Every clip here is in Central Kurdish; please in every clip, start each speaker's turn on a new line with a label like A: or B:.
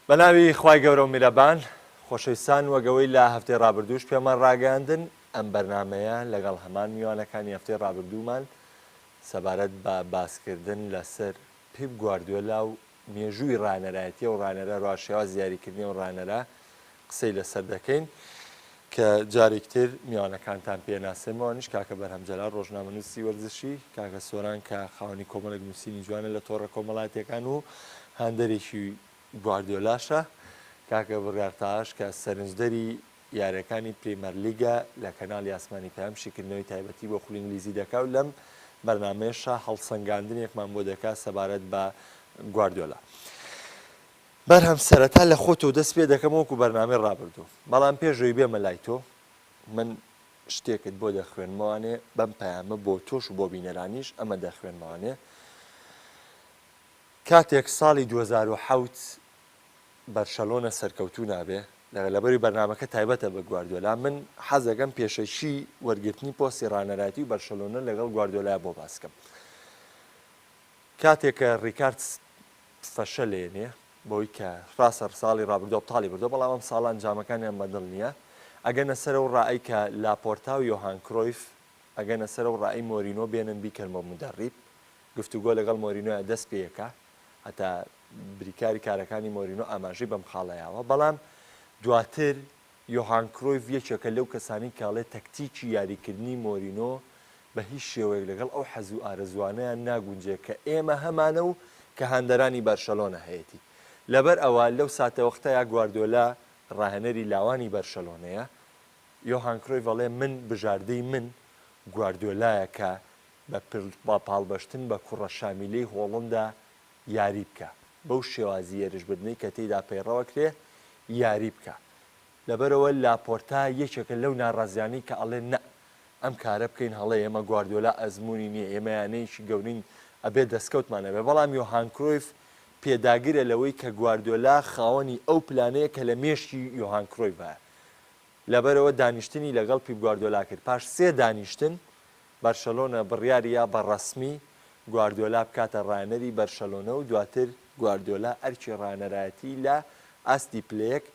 A: بەناوی خوای گەورە و میرەبان. خۆشەویستان وەک ئەوەی لە هەفتەی ڕابردووش پێمان ڕاگەیاندن ئەم بەرنامەیە لەگەڵ هەمان میوانەکانی هەفتەی ڕابردوومان سەبارەت بە باسکردن لەسەر پیپ گواردیۆلا و مێژووی ڕانەرایەتی ئەو ڕانەرە هەروەها شێوازی یاریکردنی ئەو ڕانەرە قسەی لەسەر دەکەین کە جارێکی تر میوانەکانتان پێناسێمەوە ئەوانیش کاکە بەرهەم جەلال ڕۆژنامەنووسی وەرزشی، کاکە سۆران کە خاوەنی کۆمەڵێک نووسینی جوانە لە تۆڕە کۆمەڵایەتیەکان و هاندەرێکی گواردیۆلاشە، کاکە بڕیار تاهاش کە سەرنجدەری یاریەکانی پریمەرلیگە لە کەناڵی ئاسمانی پەیام شیکردنەوەی تایبەتی بۆ خولی ئینگلیزی دەکا و لەم بەرنامەیەشا هەڵسەنگاندنێکمان بۆ دەکا سەبارەت بە گواردیۆلا. بەرهەم سەرەتا لە خۆتەوە دەست پێ دەکەم وەکو بەرنامەی ڕابردوو بەڵام پێش ئەوەی بێمە لای تۆ من شتێکت بۆ دەخوێنمەوانێ بەم پەیامە بۆ تۆش و بۆ بینەرانیش ئەمە دەخوێنمەوانێ کاتێک ساڵی 2007 بەرشەلۆنە سەرکەوتوو نابێ لەبەری بەرنامەکە تایبەتە بە گواردیۆلا من حەزەکەم پێشەکی وەرگرتنی پۆستی ڕانەرایەتی و بەرشەلۆنە لەگەڵ گواردیۆلا بۆ باسکەم کاتێک کە ڕیکارد فەشەلێنێ بەوەی کە ڕاستە ساڵی ڕابردوو ئەبتاڵی بردووە بەڵام ئەم ساڵە ئەنجامەکانیان بەدڵ نییە ئەگەنە سەر ئەو ڕای کە لاپۆرتا و یۆهان کرۆیف ئەگەنە سەر ئەو ڕای مۆرینۆ بێنن بیکەن بە مودەڕیب گفتوگۆ لەگەڵ مۆرینۆیا دەست پێیەکا هەتا بریکاری کارەکانی مۆرینۆ ئاماژەی بەم خاڵە یاوە بەڵام دواتر یۆهان کرۆیف یەکێکە لەو کەسانەی کە ئەڵێ تەکتیکی یاریکردنی مۆرینۆ بە هیچ شێوەیەک لەگەڵ ئەو حەز و ئارەزووانەیان ناگونجێ کە ئێمە هەمانە و کە هاندەرانی بەرشەلۆنە هەیەتی. لەبەر ئەوە لەو ساتەوەختەیا گواردیۆلا ڕاهێنەری لاوانی بەرشەلۆنەیە، یۆهان کرۆیف ئەڵێ من بژاردەی من گواردیۆلایە کە بە پاڵبەشتن بە کوڕە شامیلەی هۆڵندا یاری بکا، بەو شێوازی هێرشبردنەی کە تێیدا پەیڕەوەکرێ یاری بکا. لەبەرئەوە لاپۆرتا یەکێکە لەو ناڕازیانەی کە ئەڵێ نە ئەم کارە بکەین هەڵەیە، ئێمە گواردیۆلا ئەزموونی نییە، ئێمە یانەیەکی گەورەین ئەبێ دەستکەوتمان هەبێ، بەڵام یۆهان کرۆیف پێداگرە لەوەی کە گواردیۆلا خاوەنی ئەو پلانەیە کە لە مێشکی یۆهان کرۆیفایە. لەبەرئەوە دانیشتنی لەگەڵ پیپ گواردیۆلا کرد، پاش سێ دانیشتن بەرشەلۆنە بڕیارییا بە ڕەسمی گواردیۆلا بکاتە ڕاهێنەری بەرشەلۆنە و دواتر گواردیۆلا ئەرکی ڕاهێنەرایەتی لە ئاستی پلەیەک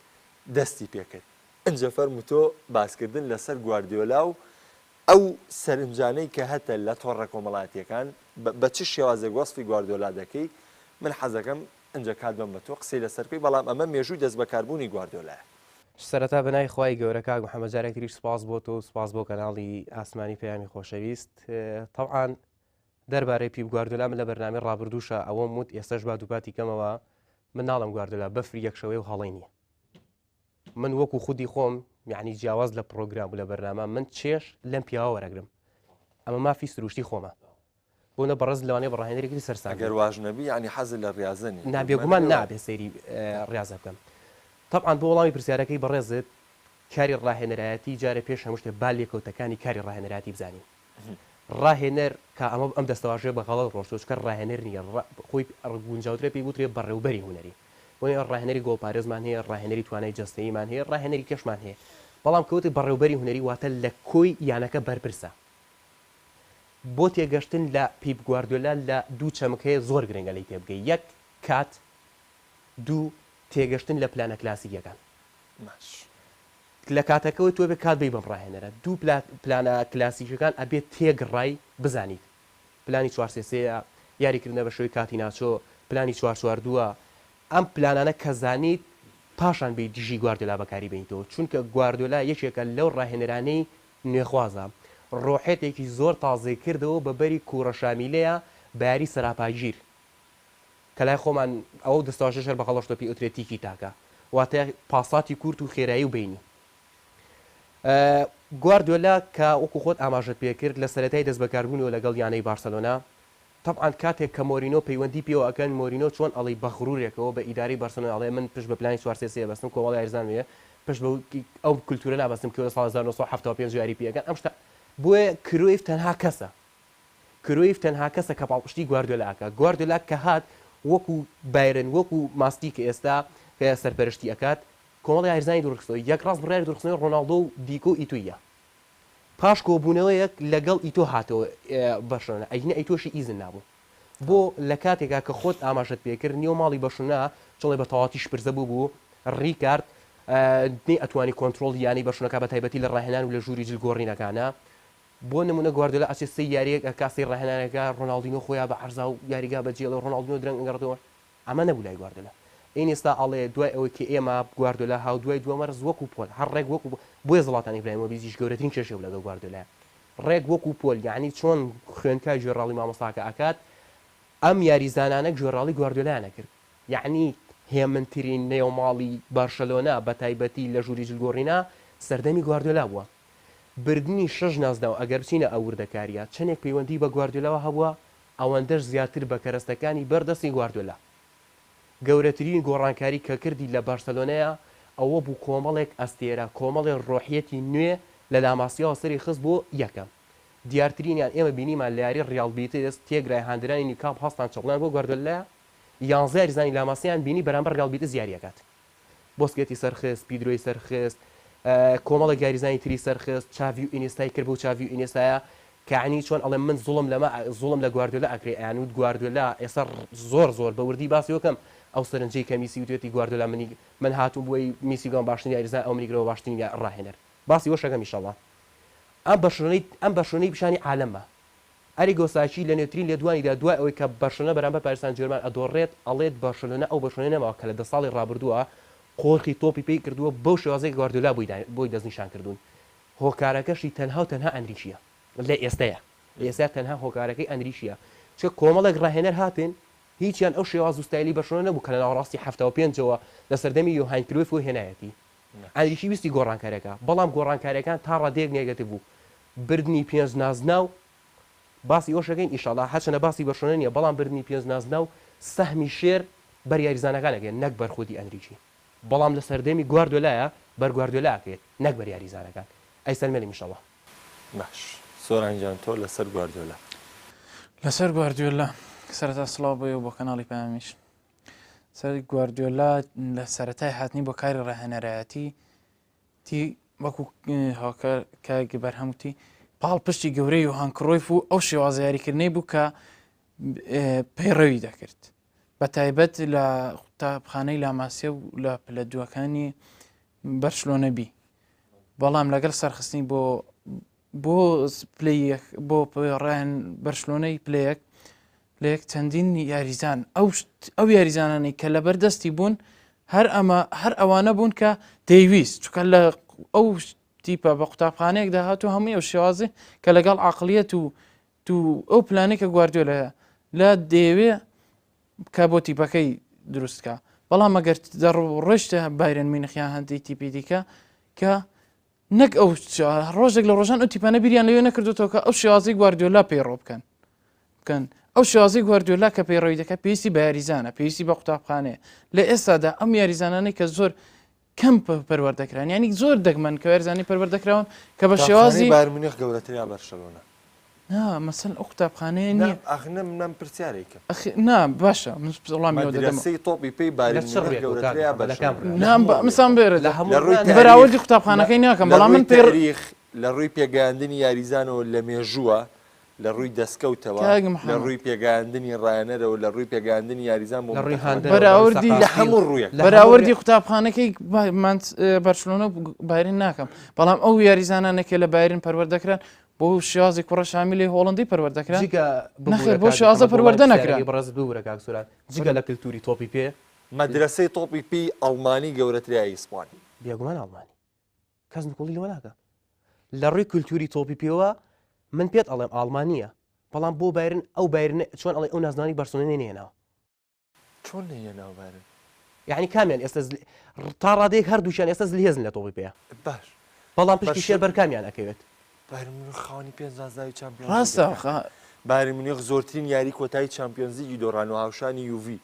A: دەستی پێکرد. ئینجا فەرموو تۆ باسکردن لەسەر گواردیۆلا و ئەو سەرنجانەی کە هەتە لە تۆڕە کۆمەڵایەتییەکان بە چ شێوازێک وەسفی گواردیۆلا دەکەی، من حەزەکەم ئینجا کات بەم بە تۆ قسەی لەسەر بکەی، بەڵام ئەمە مێژووی دەستبەکاربوونی گواردیۆلایە.
B: سەرەتا بەناوی خوای گەورە کاک محمد جارێک تریش سوپاس بۆ تۆ و سوپاس بۆ کەناڵی ئاسمانی پەیامی خۆشەویست تەبعان دەربارەی پیپ گواردیۆلا من لە بەرنامەی ڕابردووشە ئەوەم وت ئێستاش با دووپاتی کەمەوە من ناڵم گواردیۆلا بەفری یەک شەوەی و هەڵەی نییە من وەکو خودی خۆم یعنی جیاواز لە پرۆگرام و لە بەرنامە من چێش لەم پیاوە وەرەگرم ئەمە مافی سروشتی خۆمە بۆ نە بەڕێز لەوانەیە بە ڕاهێنەرێکی تر سەرسام
A: ئەگەر واش نەبی یانی حەزت لە ڕیازە نیە؟
B: نا بێگومان نابێ سەیری ڕیازە بکەم. تەبعەن بۆ وەڵامی پرسیارەکەی بەڕێزت کاری ڕاهێنەرایەتی جارێ پێش هەموو شتێ با لێکەوتەکانی کاری ڕاهێنەرایەتی بزانین. ڕاهێنەر کە ئەمە ئەم دەستەواژەیە بە غەڵەت ڕۆشتووە چونکە ڕاهێنەر نییە خۆی گونجاوترە پێی بوترێ بەڕێوبەری هونەری. بۆ نموونە ڕاهێنەری گۆڵپارێزمان هەیە، ڕاهێنەری توانای جەستەییمان هەیە، ڕاهێنەری کەشمان هەیە. بەڵام کە وتت بەڕێوبەری هونەری واتە لە کۆی یانەکە بەرپرسە. بۆ تێگەشتن لە پیپ گواردیۆلا لە دوو چەمک هەیە زۆر گرنگە لێی تێبگەی، یەک، کات، دوو، تێگەشتن لە پلانە کلاسیکیەکان.
A: باش.
B: لە کاتەکەوە تۆ ئەبێ کات بەی بەم ڕاهێنەرە. دوو، پلانە کلاسیکیەکان ئەبێ تێگڕای بزانیت. پلانی چوار سێ سێیە، یاریکردنە بە شێوەی کاتیناچۆ، پلانی چوار چوار دووە. ئەم پلانانە کە زانیت پاشان بێی دژی گواردیۆلا بەکاری بێنیتەوە، چونکە گواردیۆلا یەکێکە لەو ڕاهێنەرانەی نوێخوازە، ڕۆحێتێکی زۆر تازەی کردەوە بە بەری کوڕە شامیلەیا بە یاری سەراپاگیر کە لای خۆمان ئەو دەستەواژەش هەر بە غەڵەشتۆ پێی ئەوترێ تیکی تاکا واتە پاساتی کورت و خێرایی و بەینی. گواردیۆلا کە وەکو خۆت ئاماژەت پێکرد لە سەرەتای دەستبەکاربوونیەوە لەگەڵ یانەی بارسەلۆنا تەبعەن کاتێک کە مۆرینۆ پەیوەندی پێوە ئەکەن مۆرینۆ چۆن ئەڵێی بە غرورێکەوە بە ئیدارەی بارسێلۆنا ئەڵێ من پشت بە پلانی چوار سێ سێ ئەبەستم کۆمەڵی یاریزانم هەیە پشت بە ئەو کولتورە نابەستم کە لە ساڵ 1975 یاری پێ ئەکەن ئەم شتە بۆیە کرۆیف تەنها کەسە کرۆیف تەنها کەسە کە پاڵپشتی گواردیۆلا ئەکا گواردیۆلا کە هات وەکو بایرن وەکو ماستی کە ئێستا سەرپەرشتی ئەکات کۆمەڵی یاریزانی دوورخستەوە یەک ڕاست بڕیاری دوورخستنەوەی ڕۆناڵدۆ و دیکۆ و ئیتویە پاش کۆبوونەوەیەک لەگەڵ ئیتۆ هاتەوە بەرشلۆنە، ئەگینا ئیتۆشی ئیزن نابوو. بۆ لە کاتێکا کە خۆت ئاماژەت پێ کرد نێو ماڵی بەرشلۆنە چۆڵێ بە تەواتی شپرزە بوو بوو ڕیکارد نەی ئەتوانی کۆنترۆڵی یانەی بەرشلۆنەکا بە تایبەتی لە ڕاهێنان و لە ژووری جل گۆڕینەکانا بۆ نمونە گواردیۆلا ئەچێ سەی یاریەک ئەکا سەی ڕاهێنانەکە ڕۆناڵدینۆ خۆیا بە عەرزا و یاریگا بە جێڵێ ڕۆناڵدینۆ درەنگ ئەگەڕێتەوە ئەمە نەبوو لای گواردیۆلا ئینێستا ئەڵێ دوای ئەوەی کە ئێمە گواردیۆلا هاو دوای دووەمەرز وەکو پۆل هەر ڕێک وەکو بۆیە زڵاتان ئیبراهیمۆڤیچیش گەورەترین کێشەی بوو لەگەڵ گواردیۆلا ڕێک وەکو پۆل یەعنی چۆن خوێندکار گوێڕاڵی مامۆستاکە ئەکات ئەم یاریزانانە گوێڕاڵی گواردیۆلایان ئەکرد یەعنی هێمنترین نێوماڵی بەرشەلۆنە بەتایبەتی لە ژووری جلگۆڕینا سەردەمی گواردیۆلا بووە بردنی شەش نازناو ئەگەر بچینە ئەو وردەکارییە چەنێک پەیوەندی بە گواردیۆلاوە هەبووە ئەوەندەش زیاتر بە کەرەستەکانی بەر دەستی گواردیۆلا. گەورەترین گۆڕانکاری کە کردی لە بارسێلۆنەیا ئەوە بوو کۆمەڵێک ئەستێرە، کۆمەڵێ ڕۆحیەتی نوێ لە لاماسیاوە سەری خست بۆ یەکەم. دیارترینیان ئێمە بینیمان لە یاری ڕیاڵ بیتس تێگرای هاندەرانی نیوکامپ هەستان چەپڵەیان بۆ گواردیۆلا یانزە یاریزانی لاماسیایان بینی بەرامبەر ڕیاڵ بیتس یاری ئەکات. بۆسکێتی سەرخست، پیدرۆی سەرخست، کۆمەڵێک یاریزانی تری سەرخست، چاڤی و ئینێستای کرد بەو چاڤی و ئینێستایە کە یانی چۆن ئەڵێم من زوڵم لەمە زوڵم لە گواردیۆلا ئەکرێ ئەیانوت گواردیۆلا ئێستا زۆر زۆر بە وردی باسی وەکەم ئەو سەرنجەی کە میسی وتوێتی گواردیۆلا منی من هاتووم بۆی میسی گۆم باشترین یاریزان ئەو منی کرەوە باشترین ڕاهێنەر باسی وەشەکەم ئیشەڵا ئەم بەرشلۆنەی ئەم بەرشلۆنەی پیشانی عالەمە ئەریگۆ ساکی لە نوێترین لێدوانیدا دوای ئەوەی کە بەرشلۆنە بەرامبەر پاریس سان جێرمان ئەدۆڕێت، ئەڵێت بەرشلۆنە ئەو بەرشلۆنەیە نەماوە کە لە دە ساڵی ڕابردووە قۆرخی تۆپی پێی کردووە بەو شێوازەی کە گواردیۆلا بۆی دەستنیشان کردوون. هۆکارەکەشی تەنها و تەنها ئەنریکییە. لە ئێستەیا لە ئێستا تەنها هۆکارەکەی ئەنریکییە. چونکە کۆمەڵێک ڕاهێنەر هاتن هیچیان ئەو شێواز و ستایلی بەرشلۆنە نەبوو کە لە ناوەڕاستی 75ەوە لە سەردەمی یۆهان کرۆیفەوە هێنایەتی. ئەنریکی ویستی گۆڕانکاریەکە، بەڵام گۆڕانکاریەکان تا ڕادەیەک negative بوو. بردنی پێنج نازناو، باسی ئەوەش ئەکەین ئیشەڵا، هەرچەندە باسی بەرشلۆنە نییە، بەڵام بردنی پێنج نازناو سەهمی شێر بەر یاریزانەکان ئەکەوێت نەک بەر خودی ئەنریکی. بەڵام لە سەردەمی گواردیۆلایە بەر گواردیۆلا ئەکەوێت نەک بەر یاریزانەکان. ئەیسەلمێنم ئیشەڵا.
A: باش سۆران گیان تۆ لەسەر گواردیۆلا.
C: لەسەر گواردیۆلا سەرەتا سڵاو بۆ ئێوە بۆ کەناڵی پەیامیش. سەر گواردیۆلا لە سەرەتای هاتنی بۆ کاری ڕاهێنەرایەتی تی وەکو هاوکار کاک بەرهەم وتی پاڵپشتی گەورەی یۆهان کرۆیف و ئەو شێوازە یاریکردنەی بوو کە پەیڕەوی دەکرد بە تایبەت لە قوتابخانەی لاماسیە و لە پلە دووەکانی بەرشلۆنە بی بەڵام لەگەڵ سەرخستنی بۆ بۆ پلەی یەک بۆ ڕایان بەرشلۆنەی پلەیەک لە یەک چەندین یاریزان ئەو ئەو یاریزانانەی کە لەبەر دەستی بوون هەر ئەمە هەر ئەوانە بوون کە دەیویست چکە لە ئەو تیپە بە قوتابخانەیەک داهات و هەمووی ئەو شێوازی کە لەگەڵ عقلیەت و تو ئەو پلانێک کە گواردیۆلا هەیە لە دەیەوێ کە بۆ تیپەکەی دروستکە بەڵام ئەگەر ڕۆشتە بایرن مینخیان هەندی تیپی دیکە کە نەک ئەو ڕۆژێک لە ڕۆژان ئەو تیپانە بیریان لەوێ نەکردوتەوە کە ئەو شێوازی گواردیۆلا پەیڕەو بکەن بکەن ئەو شێوازی گواردیۆلا کە پەیڕەوی دەکات پێویستی بە یاریزانە پێویستی بە قوتابخانەیە لە ئێستادا ئەم یاریزانانەی کە زۆر کەم پەروەردەکران یعنی زۆر دەگمەن کە یاریزانی پەروەردەکراون کە بە شێوازی
A: بایرن مونیخ گەورەتر یا بەرشەلۆنە
C: نا مەسەن ئەو قوتابخانەیە نییە
A: ئەخ نە من پرسیارێکم
C: ئەخ نا باشە من وەڵامی ئەوە دەدەمەوە
A: مەدرەسەی تۆپی پێی
B: لە
A: بایرن
B: چ
A: مونیخ
B: ڕوویەکەوە
A: گەورەترە
B: کاک
A: یا
B: محەممەد لە کام
A: بەرشەلۆنە
B: ڕوویەوە؟
A: لە
C: نا
A: هەموو ڕوویەکەوە
C: مسان بێرە
A: لە
C: لە
B: هەموو
A: لە ڕووی
B: ڕوویان
C: بەراوردی
A: تاریخ لە
C: قوتابخانەکەی ناکەم
A: لە
C: بەڵام
A: ڕووی
C: من پێ
A: تاریخ لە ڕووی پێگەیاندنی یاریزانەوە لە مێژووە لە ڕووی دەستکەوتەوە
C: کاک
A: لە
C: محەممەد
A: ڕووی پێگەیاندنی ڕایەنەرەوە لە ڕووی پێگەیاندنی یاریزان بۆ
B: لە ڕووی
A: مونتەخەبەکان
B: هاندەرەوە، لە ڕووی
C: بەراوردی
A: لە
B: سەقافی،
A: هەموو ڕوویەکەوە
B: لە هەموو
C: بەراوردی
B: ڕوویەک
C: قوتابخانەکەی بەرشلۆنە و بایرن ناکەم بەڵام ئەو یاریزانانە کە لە بایرن پەروەردەکران بۆ شێوازی کوڕە شامیلی هۆڵندی پەروەردەکران
B: جگە
C: نەخێر
B: ببورە
C: بۆ
B: کاک
C: شێوازە
B: محەممەد وەڵامی
C: پەروەردە نەکران
B: پرسیارەکەی بەڕێزت ببورە کاک سۆران جگە لە کلتوری تۆپی پێ
A: مەدرەسەی تۆپی پێی ئەڵمانی گەورەترە یا ئیسپانی؟
B: بێگومان ئەڵمانی کەس نکوڵی لەوە ناکا لە ڕووی کلتوری تۆپی پێوە من پێت ئەڵێم ئاڵمانیە بەڵام بۆ بایرن ئەو بایرن چۆن ئەڵێ ئەو نازناوی بەرسۆنەی نێناوە
A: چۆن نەیەناوە بایرن؟
B: یعنی کامیان ئێستا تا ڕادەیەک هەردووکیان ئێستا زلهێزن لە تۆپی پێ
A: باش
B: بەڵام پشکی شێر بەر کامیان ئەکەوێت؟
A: بایرن مونیخ خاوەنی پێنج نازناوی چامپیۆنز
C: ڕاستە
A: لیگە. بایرن مونیخ زۆرترین یاری کۆتایی چامپیۆنزلیگی دۆڕانوە هاوشانی یوڤی.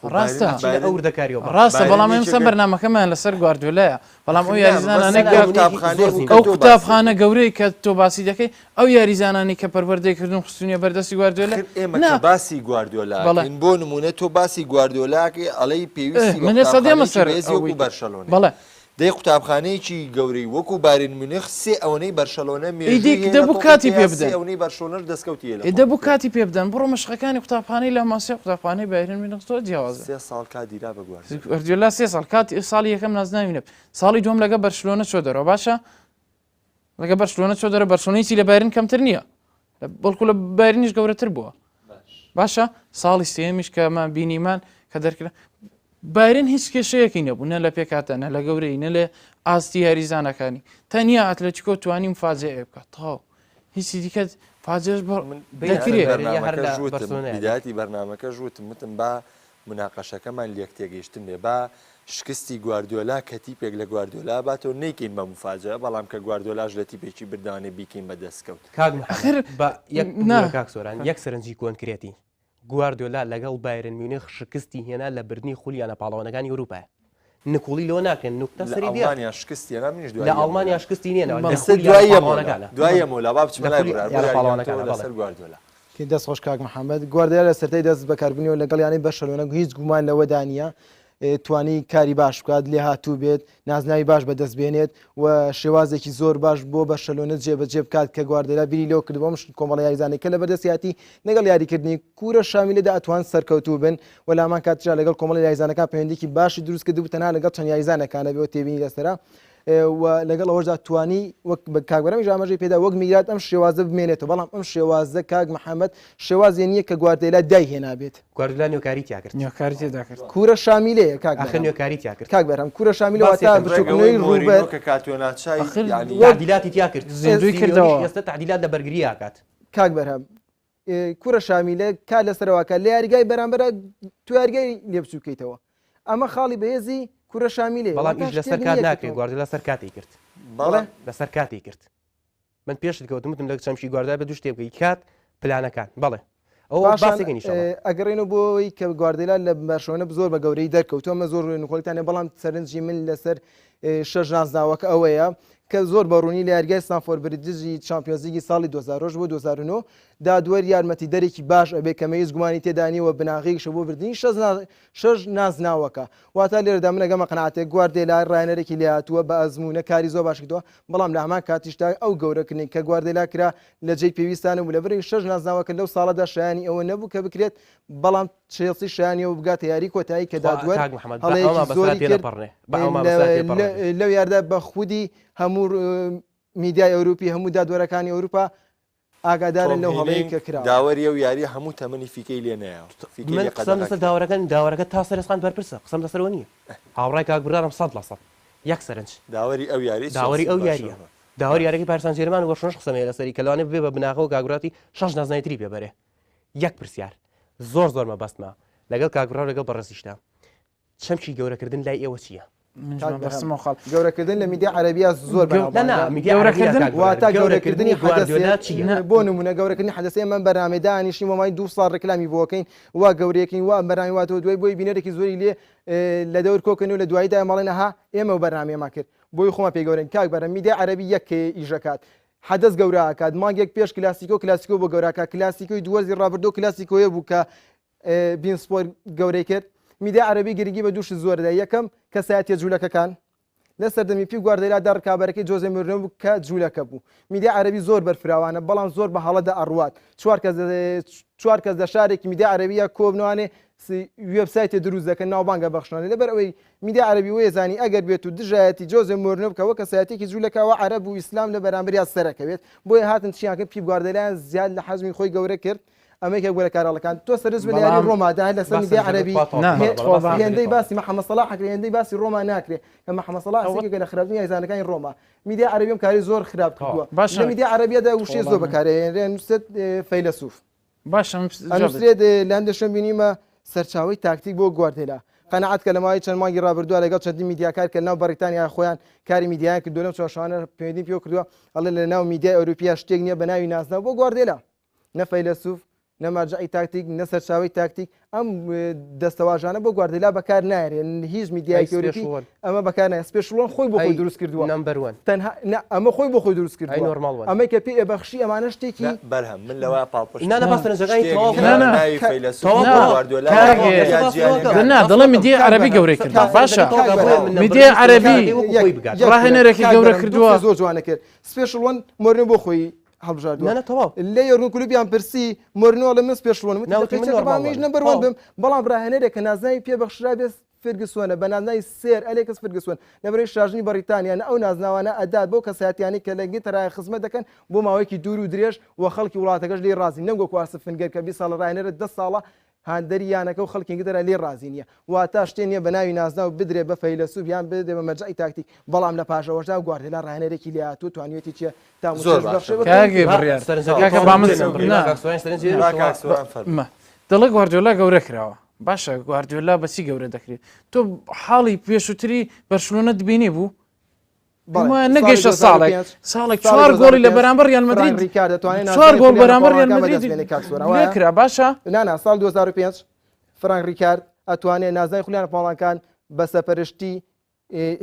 A: خۆ
C: ڕاستە.
A: بایرن
B: ئەچینە
A: بایرن
B: ئەو وردەکاریەوە بەڕێز.
C: ڕاستە
A: بایرن
C: بەڵام ئێمسا
A: یەکێکە
C: بەرنامەکەمان لەسەر گواردیۆلایە بەڵام
A: ئەخر
C: ئەو
A: نا
C: یاریزانانەی
A: مەبەستم
C: کە
A: ئەو قوتابخانەیە بوو کە
C: ئەو
A: تۆ باسی
C: قوتابخانە
A: دەکەی.
C: گەورەی کە تۆ باسی دەکەی ئەو یاریزانانەی کە پەروەردەی کردون خستونیە بەردەستی گواردیۆلا
A: ئەخر ئێمە
C: نا
A: کە باسی گواردیۆلا
C: بەڵێ
A: ئەکەین بۆ نموونە تۆ باسی گواردیۆلا ئەکەی ئەڵێی
C: ئێ
A: پێویستی بە
C: من ئێستا دێمە
A: قوتابخانەیەکی
C: سەر
A: بەهێزی
C: ئەوەی
A: وەکوو
C: تر
A: بەرشەلۆنەیە.
C: بەڵێ.
A: دەی قوتابخانەیەکی گەورەی وەکو بایرن میونخ سێ ئەوەنەی بەرشەلۆنە
C: ئیدی
A: مێژووی هەیە لە
C: دەبوو
A: تۆپی
C: کاتی
A: پێ
C: پێ
A: سێ
C: بدەن.
A: ئەونەی بەرشەلۆنەش دەستکەوتی هەیە لە
C: ئێ
A: تۆپی
C: دەبوو
A: پێ.
C: کاتی پێ بدەن بڕۆ مەشقەکانی قوتابخانەی لاماسیا و قوتابخانەی بایرن میونخ زۆر جیاوازە.
A: سێ ساڵ کات دیرا بە گواردیۆلا.
C: گواردیۆلا سێ ساڵ کات ساڵی یەکەم نازناوی نەبرد ساڵی دووەم لەگە بەرشلۆنە چۆ دەرەوە باشە لەگە بەرشلۆنە چۆ دەرەوە بەرشلۆنە هیچی لە بایرن کەمتر نییە بەڵکو لە بایرنیش گەورەتر بووە باشە ساڵی سێمیش کە مان بینیمان کە دەرکرا بایرن هیچ کێشەیەکی نەبوو نە لە پێکاتە نە لە گەورەی نە لە ئاستی یاریزانەکانی تەنیا ئەتلەتیکۆ توانی مفاجئ بکات تەواو هیچی دیکە فاجێش دەکرێت
A: بدایەتی بەرنامەکەش وتم وتم با مناقەشەکەمان لێک تێگەیشتن بێ با شکستی گواردیۆلا کە تیپێک لە گواردیۆلا باتەوە نەیکەین بە موفاجەئە بەڵام کە گواردیۆلاش لە تیپێکی بردەوانێ بیکەین بە دەستکەوت.
B: کاک محەمەد
C: ئەخر
B: با یەک
C: نا.
B: ببورە کاک سۆران یەک سەرنجی کۆنکرێتی گواردیۆلا لەگەڵ بایرن میونخ شکستی هێنا لە بردنی خولی یانە پاڵەوانەکانی ئەوروپایە نکوڵی لەوە ناکرێن نوکتە
A: لە
B: سەری دێڕ
A: ئەڵمانیا شکستی هێنا منیش
B: لە
A: دوای یەمۆلا
B: ئەڵمانیا شکستی نێناوە لە
A: ئێستا
B: خولی یانە
A: دوای یەمۆلا
B: پاڵەوانەکانە
A: دوای یەمۆلا با بچمە
B: لە
A: لای
B: خولی
A: برار
B: یانە
A: برار گیان تۆ
B: پاڵەوانەکانە بەڵێ.
A: لەسەر گواردیۆلا.
D: دەست خۆش کاک محەمەد گواردیۆلا لە سەرەتای دەست بەکاربوونیەوە لەگەڵ یانەی بەرشەلۆنە هیچ گومان لەوەدا نییە توانی کاری باش بکات لێهاتوو بێت نازناوی باش بەدەست بێنێت و شێوازێکی زۆر باش بۆ بەرشەلۆنە جێبەجێ بکات کە گواردێلا بیری لەوە کردبوو ئەم کۆمەڵە یاریزانەی کە لەبەردەستیاتی لەگەڵ یاریکردنی کورە شامیلەدا ئەتوان سەرکەوتوو بن و لە هەمان کاتیشدا لەگەڵ کۆمەڵی یاریزانەکان پەیوەندیکی باشی دروست کردبوو تەنها لەگەڵ چەند یاریزانەکانە بێ تێبینی لەسەرە و لەگەڵ ئەوەشدا توانی وەک کاک بەرەمیش ئاماژەی پێدا وەک میرات ئەم شێوازە بمێنێتەوە بەڵام ئەم شێوازە کاک محەممەد شێوازێ نییە کە گواردێلا دای هێنابێت.
B: گواردیۆلا نوێکاری تیا کرد.
C: نوێکاری تێدا کرد.
D: کورە شامیلەیە کاک
B: ئاخر
D: بەرهەم.
B: نوێکاری تیا کرد.
D: کاک بەرهەم کورە شامیلە
B: باسی
D: واتا
B: یەکەم.
D: بچووکردنەوەی
A: ڕێک ئەوەی
D: ڕووبەر.
A: مۆرینۆ کە کاتۆناچای
C: ئاخر
A: یانی
D: وەک
B: تەعدیلاتی تیا کرد.
C: زیندووی
B: سیمیۆنیش
C: کردەوە.
B: ئێستا تەعدیلات لە بەرگری ئەکات.
D: کاک بەرهەم کورە شامیلە کار لەسەرەوە کە لە یاریگای بەرامبەرە تو یاریگای لێ بچووکەیتەوە ئەمە خاڵی بەهێزی کورە شامیلەیە
B: بەڵام
D: واتا
B: ئیش لەسەر
D: شتێک
B: کات
D: نییە کە
B: ناکرێت
D: تۆ
B: گواردیۆلا سەر کاتی کرد.
D: بەڵێ
A: بەڵام
B: لەسەر کاتی کرد. من پێشت کەوتم وتم لە چەمکی گواردیۆلا بە دوو شتێ بگەی کات پلانەکان بەڵێ ئەوە
D: پاشان
B: باسێکە نیشەڵا.
D: ئەگەڕێنەوە بۆ ئەوەی کە گواردیۆلا لە بەرشەلۆنە زۆر بە گەورەی دەرکەوتووە ئەمە زۆر نکۆڵیتان نیە بەڵام سەرنجی من لەسەر شەش نازناوەکە ئەوەیە کە زۆر بە ڕوونی لە یاریگای ستانفۆرد بریدجی چامپیۆنزلیگی ساڵی 2008 بۆ 2009 دادوەر یارمەتیدەرێکی باش ئەبێ کە مە هیچ گومانی تێدا نییە و بناغەیەکیشە بۆ بردنی شەش نازناوەکە واتە لێرەدا من ئەگەمە قەناعەتێک گواردێلا ڕاهێنەرێکی لێهاتووە بە ئەزموونە کاری زۆر باش کردووە بەڵام لە هەمان کاتیشدا ئەو گەورەکردنەی کە گواردێلا کرا لە جێی پێویستا نەبوو لەبەرئەوەی شەش نازناوەکە لەو ساڵەدا شایانی ئەوە نەبوو کە بکرێت بەڵام چێڵسی شایانی ئەوە بگاتە یاری کۆتایی کە
B: خوا
D: دادوەر
B: کاک محەمەد با
D: هەڵەیەکی
B: ئەومان بەسەرا
D: زۆری کرد
B: تێنەپەڕنێ با ئەومان بەسەرا تێپەڕنێ.
D: لەو یاردا بە خودی هەموو میدیای ئەوروپی هەموو دادوەرەکانی ئەوروپا ئاگادارن
A: تۆم
D: لەو هەڵەیە
A: هینینگ
D: کە کراوە.
A: داوەری ئەو یاریە هەموو تەمەنی فیکەی لێ نەیاوە فیکەی
B: من
A: لێ
B: قسەم
A: قەدەغە
B: لەسەر
A: کرا.
B: داوەرەکە داوەرەکە تا سەر ئێسقان بەرپرسە قسەم لەسەرەوە نییە هاوڕای کاک برارم 100% یەک سەرنج
A: داوەری ئەو یاریەی
B: داوەری
A: چێڵسی
B: ئەو
A: و
B: یاریە
A: بەرشەلۆنە
B: داوەری
A: باش.
B: یاریەکەی پاریس سان جێرمان و بەرشلۆنەش قسەم هەیە لەسەری کە لەوانەیە ببێ بە بناغە و کاک براتی شەش نازناوی تری پێ بەرێ یەک پرسیار زۆر زۆر مەبەستمە لەگەڵ کاک برا و لەگەڵ بەڕێزیشتا چەمکی گەورەکردن لای ئێوە چییە؟
C: منیش
D: کاک
C: مەبەستم
D: بەرهەم
C: ئەو خاڵ
D: گەورەکردن لە میدیای عەرەبییا زۆر
C: گەو-
B: نا نا
D: بەناوبانگە
B: میدیای عەرەبی نا
C: گەورەکردن
B: کاک برار
D: واتا گەورەکردنی
B: گەورەکردنی
D: حەدەسێک
B: گواردیۆلا چییە؟
C: نا
D: بۆ نمونە گەورەکردنی حەدەسێ ئێمە بەرنامەی دانیشین بۆ ماوەی دوو ساڵ ڕیکلامی بۆ ئەکەین وا گەورەیەکەین وا بەرنامەی واتەوە دوای بۆی بینەرێکی زۆری لێ لە دەور کۆکەن و لە دواییدا مەڵێن ئەها ئێمە و بەرنامەیەمان کرد بۆی خۆمان پێ گەورەین کاک بەرهەم میدیای عەرەبی یەک کەیە ئیشەکات حەدەس گەورە ئەکات مانگێک پێش کلاسیکۆ کلاسیکۆ بۆ گەورە ئەکات کلاسیکۆی دوو وەرزی ڕابردوو کلاسیکۆیە بوو کە بین سپۆر گەورەی کرد میدیای عەرەبی گرنگی بە دوو شت زۆر دا یەکەم کەسایەتیە جوولەکەکان لە سەردەمی پیپ گواردێلادا ڕکابەرەکەی جۆزێ مۆرینۆ بوو کە جوولەکە بوو میدیای عەرەبی زۆر بەرفراوانە بەڵام زۆر بە هەڵەدا ئەڕوات چوار کەس چوار کەس لە شارێکی میدیای عەرەبیە کۆبنوانێ وێبسایتێ دروست دەکەن ناوبانگە بەخشنانێ لەبەر ئەوەی میدیای عەرەبی وەیزانی ئەگەر بێت و دژایەتی جۆزێ مۆرینۆ بکە وەک کەسایەتیەکی جوولەکە ئەوە عەرەب و ئیسلام لە بەرامبەریا سەرەکەوێت بۆیە هاتن چیان کرد پیپ گواردێلایان زیاد لە حەجمی خۆی گەورە کرد ئەمە یەکێک بووە لە کارەڵەکان تۆ سەرنج بە لە یاری
C: بەڵام
D: ڕۆمادا هەر لەسەر
B: با
D: میدیای
B: سەرنجەکەت
D: عەرەبی
B: خوا تەواو
C: نا
B: بکەین.
D: هێ-
B: بەڵێ، با سەرنجەکەت
D: هێندەی
B: تەواو
D: باسی محەممەد سەڵاح ئەکرێ هێندەی باسی ڕۆما ناکرێ کە محەممەد سەڵاح
C: ئەوە
D: یەکێکە لە خراپترین یاریزانەکانی ڕۆما میدیای عەرەبی ئەم کاری زۆر خراپ
B: تەواو.
D: کردووە
C: باشە
D: لە میدیای عەرەبیەدا وشەی زۆر
C: وەڵام
D: بەکارهێنرێ نووسێت فەیلەسوف
C: باشە من جواب بدە.
D: ئەنووسرێت لە هەندێک شوێن بینیمە سەرچاوەی تاکتیک بۆ گواردێلا قەناعەت کە لە ماوەی چەند مانگی ڕابردووە لەگەڵ چەندین میدیاکار کە لەناو بەڕیتانیا خۆیان کاری میدیایان کردووە لەم چوارشەوانە پەیوەندیم پێوە کردووە ئەڵێ لە ناو میدیای ئەوروپیا شتێک نییە بە ناوی نازناو بۆ گواردێلا نە فەیلەسوف. نە مەرجەعی تاکتیک، نە سەرچاوەی تاکتیک، ئەم دەستەواژانە بۆ گواردیلا بەکار نایەرێ، هیچ میدیایەکی ئەوروپی ئەمە بەکار نایە، special one خۆی بۆ خۆی دروست کردووە.
B: number one.
D: تەنها نا ئەمە خۆی بۆ خۆی دروست کردووە.
B: normal one.
D: ئەمەی کە پێی ئەبەخشی ئەمانە شتێکی.
A: نا بەرهەم من لەوە پاڵپشت
B: نا نا با سەرنجەکانی
A: شتێک
B: تەواو
A: نییە
B: نا
C: نا.
A: ناوی فەیلەسوف
B: تەواو
A: بۆ
B: تەواو.
A: گواردیۆلا
C: کاک
A: میدیا جیهانیەکان.
C: نا دەڵێ میدیای عەرەبی گەورەی کردووە باشە میدیای عەرەبی ڕاهێنەرێکی گەورە کردووە.
D: زۆر جوانە کرد special one مۆرینۆ بۆ خۆی هەڵبژاردووە.
B: نا نا تەواو.
D: لە یۆرگن کلوپیان پرسی مۆرینۆ ئەڵێ من special one م وتی
B: نا وتی
D: دەقەی
B: من
D: چەکە با
B: normal
D: منیش
B: one م.
D: number one
B: تەواو.
D: بم بەڵام ڕاهێنەرێک کە نازناوی پێ بەخشرابێ فێرگسۆنە بە نازناوی سێر ئەلێکس فێرگسۆن لەبەرەی شاژنی بەڕیتانیا نە ئەو نازناوانە ئەدات بەو کەسایەتیانەی کە لە ئینگلتەرا خزمەت دەکەن بۆ ماوەیەکی دوور و درێژ و خەڵکی وڵاتەکەش لێی ڕازین نەک وەکو ئارسن فنگەر کە 20 ساڵە ڕاهێنەرە دە ساڵە هاندەری یانەکە و خەڵکی ئینگلتەرا لێی ڕازی نییە. واتا شتێ نییە بە ناوی نازناو بدرێ بە فەیلەسوف یان بدرێ بە مەرجەعی تاکتیک، بەڵام لە پاش ئەوەشدا گواردێلا ڕاهێنەرێکی لێهاتوو توانیویەتی چیە تام و
A: زۆر
D: چێژ
A: باشە.
D: ببەخشێ بە
C: کاک
D: تۆپی.
C: بڕیار
B: سەرنجەکەی
C: کاکە
B: تەواو
C: با من
B: بکەین.
C: نا.
B: کاک سۆران سەرنجی
A: با کاک سۆران فەرموو.
C: ما دەڵێ گواردیۆلا گەورە کراوە باشە گواردیۆلا بە چی گەورە دەکرێت تۆ حاڵی پێشووتری بەرشلۆنەت بینی بوو
D: بەڵێ،
C: ما
D: ساڵی
C: نەگەیشتە ساڵێک
D: 2005
C: ساڵێک
D: ساڵی
C: چوار گۆڵی لە
D: 2005
C: بەرامبەر ریال
D: فرانک
C: مەدرید
D: ریکارد دەتوانێت
C: چوار
D: نازناوی
C: گۆڵ
D: خولی
C: بەرامبەر ریال
D: پاڵەوانەکان
C: مەدرید
D: بەدەست بێنێ کاک سۆران
C: لێ
D: وایە؟
C: کرا باشە
D: نا نا ساڵ 2005 فرانک ریکارد ئەتوانێ نازناوی خولی پاڵەوانەکان بە سەرپەرشتی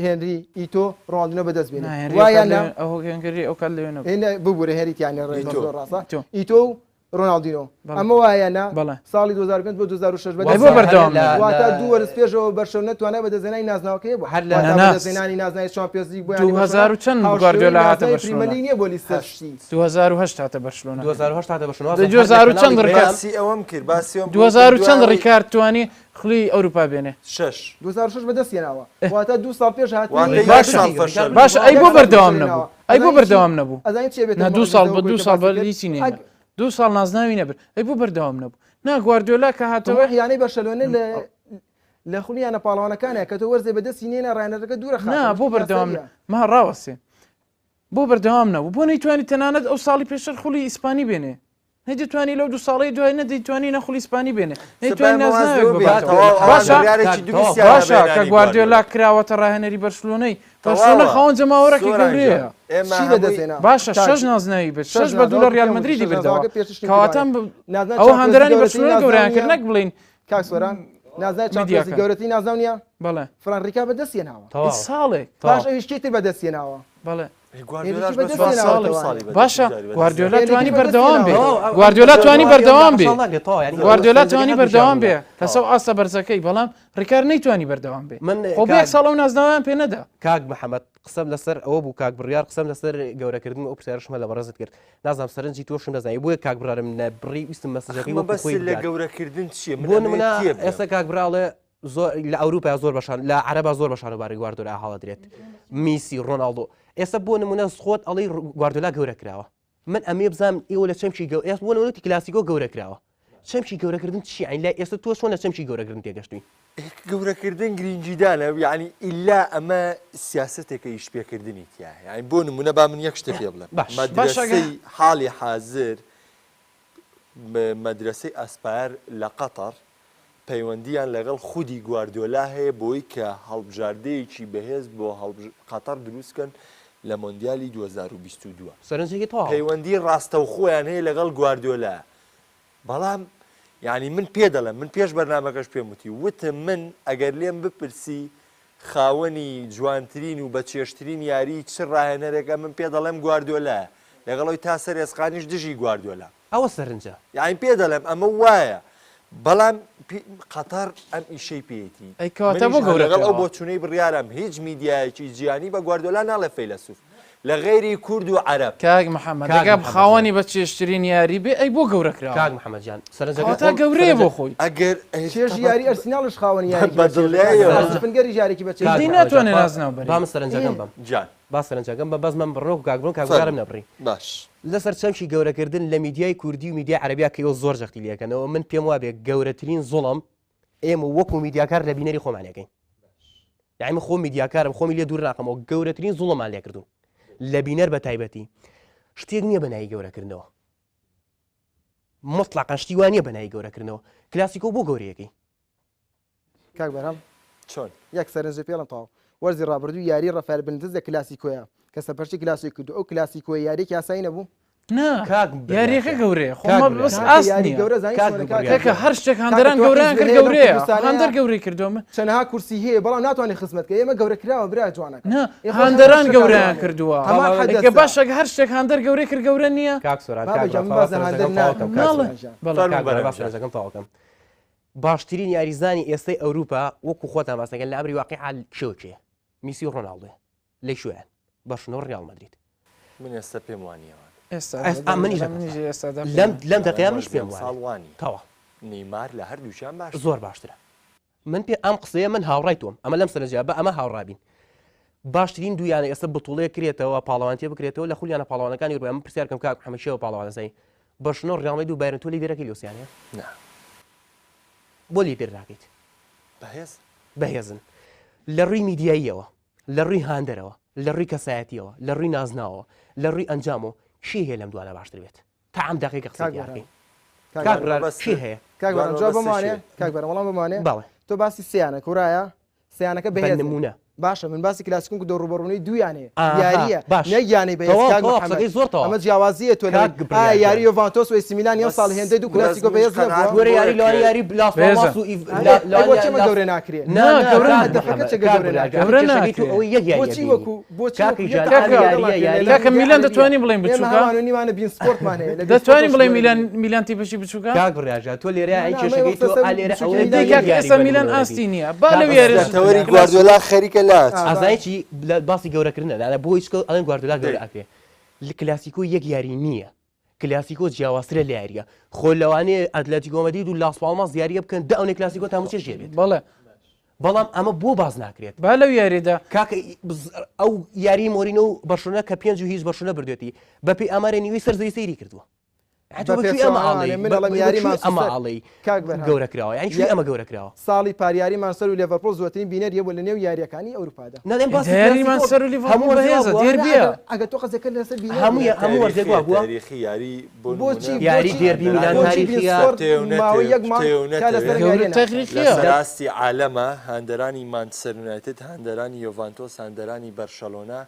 D: هێنری ئیتۆ ڕۆناڵدینۆ بەدەست بێنێ
C: نا هێنری
D: وایە
C: ئەو کات
D: نا؟
C: لەوێ ئەو هێنری ئەو کات لەوێ نەبوو.
D: هێنری ببورە هێنری تیانە ڕێ
A: ئیتۆ.
D: زۆر ڕاستە
C: ئیتۆ.
D: ئیتۆ و ڕۆناڵدینۆ
C: بەڵێ.
D: ئەمە وایە نا
C: بەڵێ.
D: ساڵی 2005 بۆ 2006
C: ئەی بۆ
D: بەدەست
C: بەردەوام نەبوو؟
D: واتە دوو وەرز پێشەوە بەرشەلۆنە توانای بەدەستهێنانی نازناوەکەی بوو
B: هەر لە
D: واتە
C: نا.
D: بەدەستهێنانی نازناوی چامپیۆنز لیگ بۆ یانەی
C: 2000 و چەند
D: بەرشەلۆنە
C: گواردیۆلا
D: هاوشێوەی
C: هاتە
D: نازناوی
C: بەرشەلۆنە؟
D: پریمەرلیگ نییە بۆ لیستەر سیتی
C: 2008 هاتە بەرشلۆنە
B: 2008 هاتە بەرشلۆنە
C: دە 2000 و چەند ڕکات
A: باسی ئەوەم کرد باسی ئەوەم
C: 2000 و چەند ڕیکارد توانی خولی ئەوروپا بێنێ؟
A: شەش.
D: 2006 بەدەستهێناوە واتە دوو ساڵ پێش هاتنی
A: واتە یەک
C: باشە
A: ساڵ فەشەل بوو.
C: باشە ئەی
D: یەک
C: بۆ
D: ساڵ
C: بەردەوام
D: فەشەلی
C: نەبوو
D: ناوە.
C: ئەی بۆ
D: ئەزانی چی
C: بەردەوام نەبوو
D: ئەزانی چی بێتە
C: نا دوو ساڵ
D: معجزەوە
C: بە
D: بۆی
C: دوو
D: کە
C: ساڵ بە
D: باسی کرد
C: هیچی
D: ئەگ
C: نەهێنا دوو ساڵ نازناوی نەبرد ئەی بۆ بەردەوام نەبوو نا گواردیۆلا کە هاتەوە
D: تموحی یانەی بەرشەلۆنە لە لە خولی یانە پاڵەوانەکانە کە تۆ وەرزێ بەدەستی نێنا ڕاهێنەرەکە دوورە
C: نا
D: خاتەوە
C: بۆ
D: شتێکی
C: بەردەوام
D: ئاساییە.
C: ما ڕاوەستێ بۆ بەردەوام نەبوو بۆ نەیتوانی تەنانەت ئەو ساڵی پێشتر خولی ئیسپانی بێنێ نەیدەتوانی لەو دوو ساڵەی دوای نەدەیتوانی نە خولی ئیسپانی بێنێ نەیتوانی نازناوێک بباتەوە باشە باشە کە گواردیۆلا کراوەتە ڕاهێنەری بەرشلۆنەی بەرشلۆنە خاوەن جەماوەرەکی گەورەیە باشە شەش نازناوی برد شەش بە دوو لە ڕیال مەدریدی بردەوە کەواتە ئەوە هاندەرانی بەرشلۆنە گەورەیان کرد نەک بڵێین
D: کاک سۆران نازناوی چامپیۆنز لیگ گەورەترین نازناو نییە؟
C: بەڵێ.
D: فران ریکا بەدەستهێناوە.
C: ساڵێک.
D: پاش ئەویش کێی تر بەدەستهێناوە؟
C: بەڵێ.
A: گواردیۆلاش بە چوار ساڵی
C: باشە گواردیۆلا توانی بەردەوام بێ گواردیۆلا توانی بەردەوام بێ گواردیۆلا توانی بەردەوام بێ لەسەر ئاستە بەرزەکەی بەڵام ڕیکار نەیتوانی بەردەوام بێ
B: من
C: خۆ بۆ یەک ساڵ ئەو نازناوەیان پێ نەدا
B: کاک محەممەد قسەم لەسەر ئەوە بوو کاک بڕیار قسەم لەسەر گەورەکردن ئەو پرسیارشمە لە بەڕێزت کرد نازانم سەرنجی تۆشم دەزانی بۆیە کاک بڕارم نەبڕی ویستم مەسجەکەی وەکو خۆی
A: لە
B: بگات.
A: گەورەکردن چییە من
B: بۆ
A: ئەمەوێت
B: نمونە
A: تێبگەم.
B: ئێستا کاک براڵێ زۆر لە ئەوروپا زۆر بەشان لە عەرەبا زۆر بەشان و باری گواردۆلا هەڵەدرێت میسی ڕۆناڵدۆ ئێستا بۆ نمونە خۆت ئەڵێی گواردۆلا گەورە کراوە من ئەمێ بزانم ئێوە لە چەمکی گەو ئێستا بۆ نمونە کلاسیکۆ گەورە کراوە چەمکی گەورەکردن چی عین لای ئێستا تۆ چۆن لە چەمکی گەورەکردن تێگەشتووی
A: گەورەکردن گرنگیدانە یعنی ئیلا ئەمە سیاسەتێکە ئیش پێکردنی تیا یعنی بۆ نمونە با من یەک شتێ پێ بڵێم
B: باش.
A: مەدرەسەی حاڵی حازر مەدرەسەی ئەسپایەر لە قەتەڕ پەیوەندییان لەگەڵ خودی گواردیۆلا هەیە بۆی کە هەڵبژاردەیەکی بەهێز بۆ قەتەڕ دروستکەن لە مۆندیالی 2022.
B: سەرنجێکی تەواوە.
A: پەیوەندی ڕاستەوخۆیان هەیە لەگەڵ گواردیۆلا بەڵام یانی من پێ دەڵێم من پێش بەرنامەکەش پێم وتی وتم من ئەگەر لێم بپرسی خاوەنی جوانترین و بەچێژترین یاری چ ڕاهێنەرێکە من پێ دەڵێم گواردیۆلایە لەگەڵ ئەوی تا سەر ئێسقانیش دژی گواردیۆلام.
B: ئەوە سەرنجە.
A: یانی پێ دەڵێم ئەمە وایە بەڵام قەتەر ئەم ئیشەی پێیەتی
C: ئەی کەواتە بۆ
A: منیش
C: گەورە
A: لەگەڵ ئەو
C: کراوە؟
A: بۆچوونەی بڕیارم هیچ میدیایەکی جیهانی بە گواردیۆلا ناڵێ فەیلەسوف لە غەیری کورد و عەرەب.
C: کاک محمد
B: کاک
C: ئەگەر
B: محمد
C: خاوەنی
B: جان.
C: بە چێژترین یاری بێ ئەی بۆ گەورە کراوە؟
B: کاک محمد جان سەرنجەکەی
C: کەواتە
B: خۆم
C: گەورەیە بۆ
B: سەرنجە
C: خۆی.
A: ئەگەر
D: چێژی یاری ئەرسیناڵش خاوەنی یاریکی
A: بە
D: بە چێژە.
A: دڵنیاییەوە.
D: ئارسن فنگەریش یاریکی بە چێژ
B: کاک
C: ئیدی
B: محمد جان
C: ناتوانێ
B: با
C: نازناو بەرێ.
B: با من سەرنجەکەم بەم.
A: جان.
B: با سەرنجەکەم بەم بەس من بڕۆ کاک بڕۆ کاک بڕیارم
A: فەرموو.
B: نەبڕی.
A: باش.
B: لەسەر چەمکی گەورەکردن لە میدیای کوردی و میدیای عەرەبیا کە ئێوە زۆر جەختی لێکەنەوە من پێم وابێ گەورەترین زوڵم ئێمە وەکو میدیاکار لە بینەری خۆمان ئەکەین. یعنی من خۆم میدیاکارم خۆمی لێ دوور ناخەمەوە گەورەترین زوڵممان لێکردوون لە بینەر بە تایبەتی شتێک نییە بە ناوی گەورەکردنەوە مطلقا شتی وا نییە بە ناوی گەورەکردنەوە کلاسیکۆ بۆ گەورەیەکەی
D: کاک بەرهەم
A: چۆن
D: یەک سەرنج پێڵم تەواو وەرزی ڕابردوو یاری ڕەفایل بنتز لە کلاسیکۆیە کە سەرپەرشتی کلاسیکۆی کردو ئەو کلاسیکۆیە یاریەکی ئاسایی نەبوو
C: نا
B: کاک
C: یاریەکە
B: بریار
C: گەورەیە خۆ
B: کاک
C: مە
B: بریار
C: بەس
D: کاکە
C: ئاست
D: یاری
C: نییە
D: گەورە زانی
B: کاک
D: چۆنە کاکە
B: بریار
C: کاکە هەر شتێک
D: کاکە
C: هاندەران
D: تۆ
C: گەورەیان
D: حیزب
C: کرد
D: هەیە لەم
C: گەورەیە
D: کوردستانەیە
C: هاندەر گەورەی کردووە من
D: چەنەها کورسی هەیە بەڵام ناتوانێت خزمەت کە ئێمە گەورە کراوە برا جوانەکەم
C: نا
D: ئێ خۆش هەمان
C: هاندەران
D: شتەکان
C: گەورەیان
D: وانەیە
C: کردووە
D: هەمان
B: بەڵام
C: ئەگە
D: حەدەسە
C: باشە هەر شتێک هاندەر گەورەی کرد گەورە نییە
B: کاک سۆران
D: بابە
B: کاک
D: گیان
B: برا
D: من
B: تەواو
D: باس لە هاندەر
B: سەرنجەکەم تەواو
D: ناکەم
B: کەم
D: کاک
B: کاک
C: ناڵێ
B: سۆران
D: سۆران گیان
C: بەڵێ
A: فەرموو
B: کاک برا
A: بەرهەم
B: با
A: گیان
B: سەرنجەکەم تەواو کەم باشترین یاریزانی ئێستەی ئەوروپا وەکو خۆتان باس دەکەن لە ئەمری واقیع کێ و کێیە میسی و ڕۆناڵدۆیە لە کوێیان بەرشلۆنە و ڕیاڵ مەدرید
A: من ئێستا پێم وانییە وان.
C: ئێستا
B: ئێستا منیش
C: دەڵێم منیش ئێستا دەم
B: لەم
C: پێم
B: لەم
A: دەڵێم
B: دەقەیە منیش
A: وەرزی
B: پێم وانیە
A: ئەمساڵ وانییە
B: تەواو
A: نەیمار لە هەردووکیان باشترە.
B: زۆر باشترە من پێ ئەم قسەیە من هاوڕای تۆم ئەمە لەم سەرنجە بە ئەمە هاوڕابین باشترین دوو یانە ئێستا بتوڵەیە کرێتەوە پاڵەوانتیە بکرێتەوە لە خولیانە پاڵەوانەکانی ئەوروپا من پرسیارکەم کاک محەممەد شێوە پاڵەوانەزای بەرشلۆنە و ڕیاڵ مەدرید و بایرن تۆ لیدەرەکەی لەو سیانەیە
A: نا
B: بۆ لیدەر ناکەیت
A: بەهێز
B: بەهێزن لە ڕووی میدیاییەوە لە ڕووی هاندەرەوە لە ڕووی کەسایەتیەوە لە ڕووی نازناوەوە لە ڕووی ئەنجامەوە کێ هەیە لەم دوانە باشتر بێت تا ئەم دەقیقە قسەی
D: کاک
B: تیا
D: بەرهەم
B: بکەین
D: کاک
B: کاک
D: بەرهەم
B: برار
A: مەبەستت
B: کێ هەیە
D: کاک
A: دوان
D: بەرهەم جواب
A: مەبەستت
D: بمانێ
A: چییە؟
D: کاک بەرهەم وەڵام بمانێ
B: بەڵێ
D: تۆ باسی سیانە کورایە سیانەکە
B: بە
D: بەهێزن
B: نمونە
D: باشە من باسی کلاسیکم کردو ڕووبەڕوونەوەی دوو یانەیە
B: ئاها
D: یارییە
B: باش
D: نەک یانەی بەهێز
B: تەواو
D: کاک
B: تەواو
D: محەممەد
B: قسەکەی زۆر تەواوە
D: ئەمە جیاوازییە تۆ لەوەی
B: کاک
D: ئایا
B: بڕیار
D: یاری
B: گیان
D: یۆڤانتۆس و ئەیسی میلان یەم
A: بەس
D: ساڵ هێندەی دوو
A: بەس
D: کلاسیکۆ
A: منیش
D: بەهێز نەبووە
A: قەناعەتم
B: وەرە
A: بۆیە
B: یاری
A: کە
B: لەوانە یاری لاس
C: بەهێزە
B: پاڵماس و ئیڤ
D: ئەرێ
B: لا
D: ئەی
B: لەوانە
D: بۆچی ئەمە
B: لاس
D: گەورە ناکرێ
B: نا
C: نا
B: نا
C: گەورە
B: کاک
D: هەدەفەکە
B: محەممەد
D: چەگە
B: کاک
D: گەورە
B: بڕیار
D: ناکرێ
B: گیان
C: گەورە
B: کێشەکەی تۆ
C: ناکرێ
B: ئەوەی یەک یاریە
D: بۆچی
B: بینی
D: وەکو بۆچی وەکو
B: کاکەی
D: یەک
B: جان ئەم
C: کاکە
D: تاقم
B: یاریە
D: لەگەڵ ناکرێ
B: یاری
D: لە
C: کاکە
D: میدیای
C: میلان
D: عەرەبیە
C: دەتوانی بڵێین
D: ئێمە
C: بچووکە
D: هەمان و نیمانە بین سپۆرتمان هەیە لە بین
C: دەتوانی
D: سپۆرتەوە
C: بڵێ
D: شمەری
C: میلان
D: بینی
C: میلان تیپەشی بچووکە
B: کاک بڕیار جان تۆ لێرە
D: نا
B: ئەی
D: نا ئەمە
B: کێشەکەی
D: وەختە
B: تۆ
D: سەر
B: ئا لێرە
D: بچووکی
B: ئەوەیە
D: میلان
C: دەی
B: یەک
D: نییە
C: کاکە
B: یاری
C: ئێستا
B: بە
C: میلان
B: نمونە
C: ئاستی
B: وەرەبی
C: نییە با
B: کاک
C: لەو
B: بڕیار
C: یاریش
A: لە تەوەری
C: کلاسیکۆ
A: گواردیۆلا خەریکە لاچ
D: ئا
B: ئازای
D: باش
B: چی لە باسی گەورەکردنە نا بۆ هیچ ئەڵێن گواردیۆلا گەورە
A: دەی
B: ئەکرێ کلاسیکۆ یەک یاری نییە کلاسیکۆ جیاوازترە لە یاریە خۆ لەوانەیە ئەتلەتیکۆ مەدرید و لاس پاڵماس یاریە بکەن دە ئەونەی کلاسیکۆ تام و چێژێ بێت
C: بەڵێ
B: بەڵام ئەمە بۆ باز ناکرێت
C: با لەو یاریدا
B: کاکە ئەو یاری مۆرینۆ و بەرشلۆنە کە پێنج و هیچ بەرشلۆنە بردوێتی بەپێی ئامارێ نیوەی سەر زەوی سەیری کردووە
D: بە پێچەوانە من ئەڵێم یاری
B: ئەمە
D: مانچستەر
B: ئاڵەی
D: کاک بەرهەم
B: گەورە کراوە یانی چی
D: یا
B: ئەمە گەورە کراوە
D: ساڵی پار یاری مانچستەر و لێڤەرپوڵ زۆرترین بینەر هەبوو لە نێو یارییەکانی ئەوروپادا.
B: نەڵێم باسی
C: یاری
B: کلاسیکۆ
C: مانچستەر و لیڤەرپوڵ
B: هەموو وەرزێ
C: بەهێزە
B: وا بووە
C: دێربیە
D: ئەگەر ئەگەر تۆ قەزیەکە لەسەر بینەر
B: هەموو
D: بێ
B: هەموو وەرزێک
A: تاریخیە
B: وا بووە
A: تاریخی یاری بۆ
D: بۆچی
A: نمونە
B: یاری
D: بۆچی
B: دێربی میلان
A: هاندەرانی
D: بۆچی بین
B: تاریخیە
D: سپۆرت
A: تێو
D: ماوەی
A: نەتێ
D: یەک مانگ
A: تێو
D: کار
A: نەتەوێ
D: لەسەر ئەم
C: گەورە
D: یارییە ناکات
C: تاریخیە
A: لەسەر ئاستی عالەمە هاندەرانی مانچستەر یونایتد هاندەرانی یۆڤانتۆس هاندەرانی بەرشەلۆنە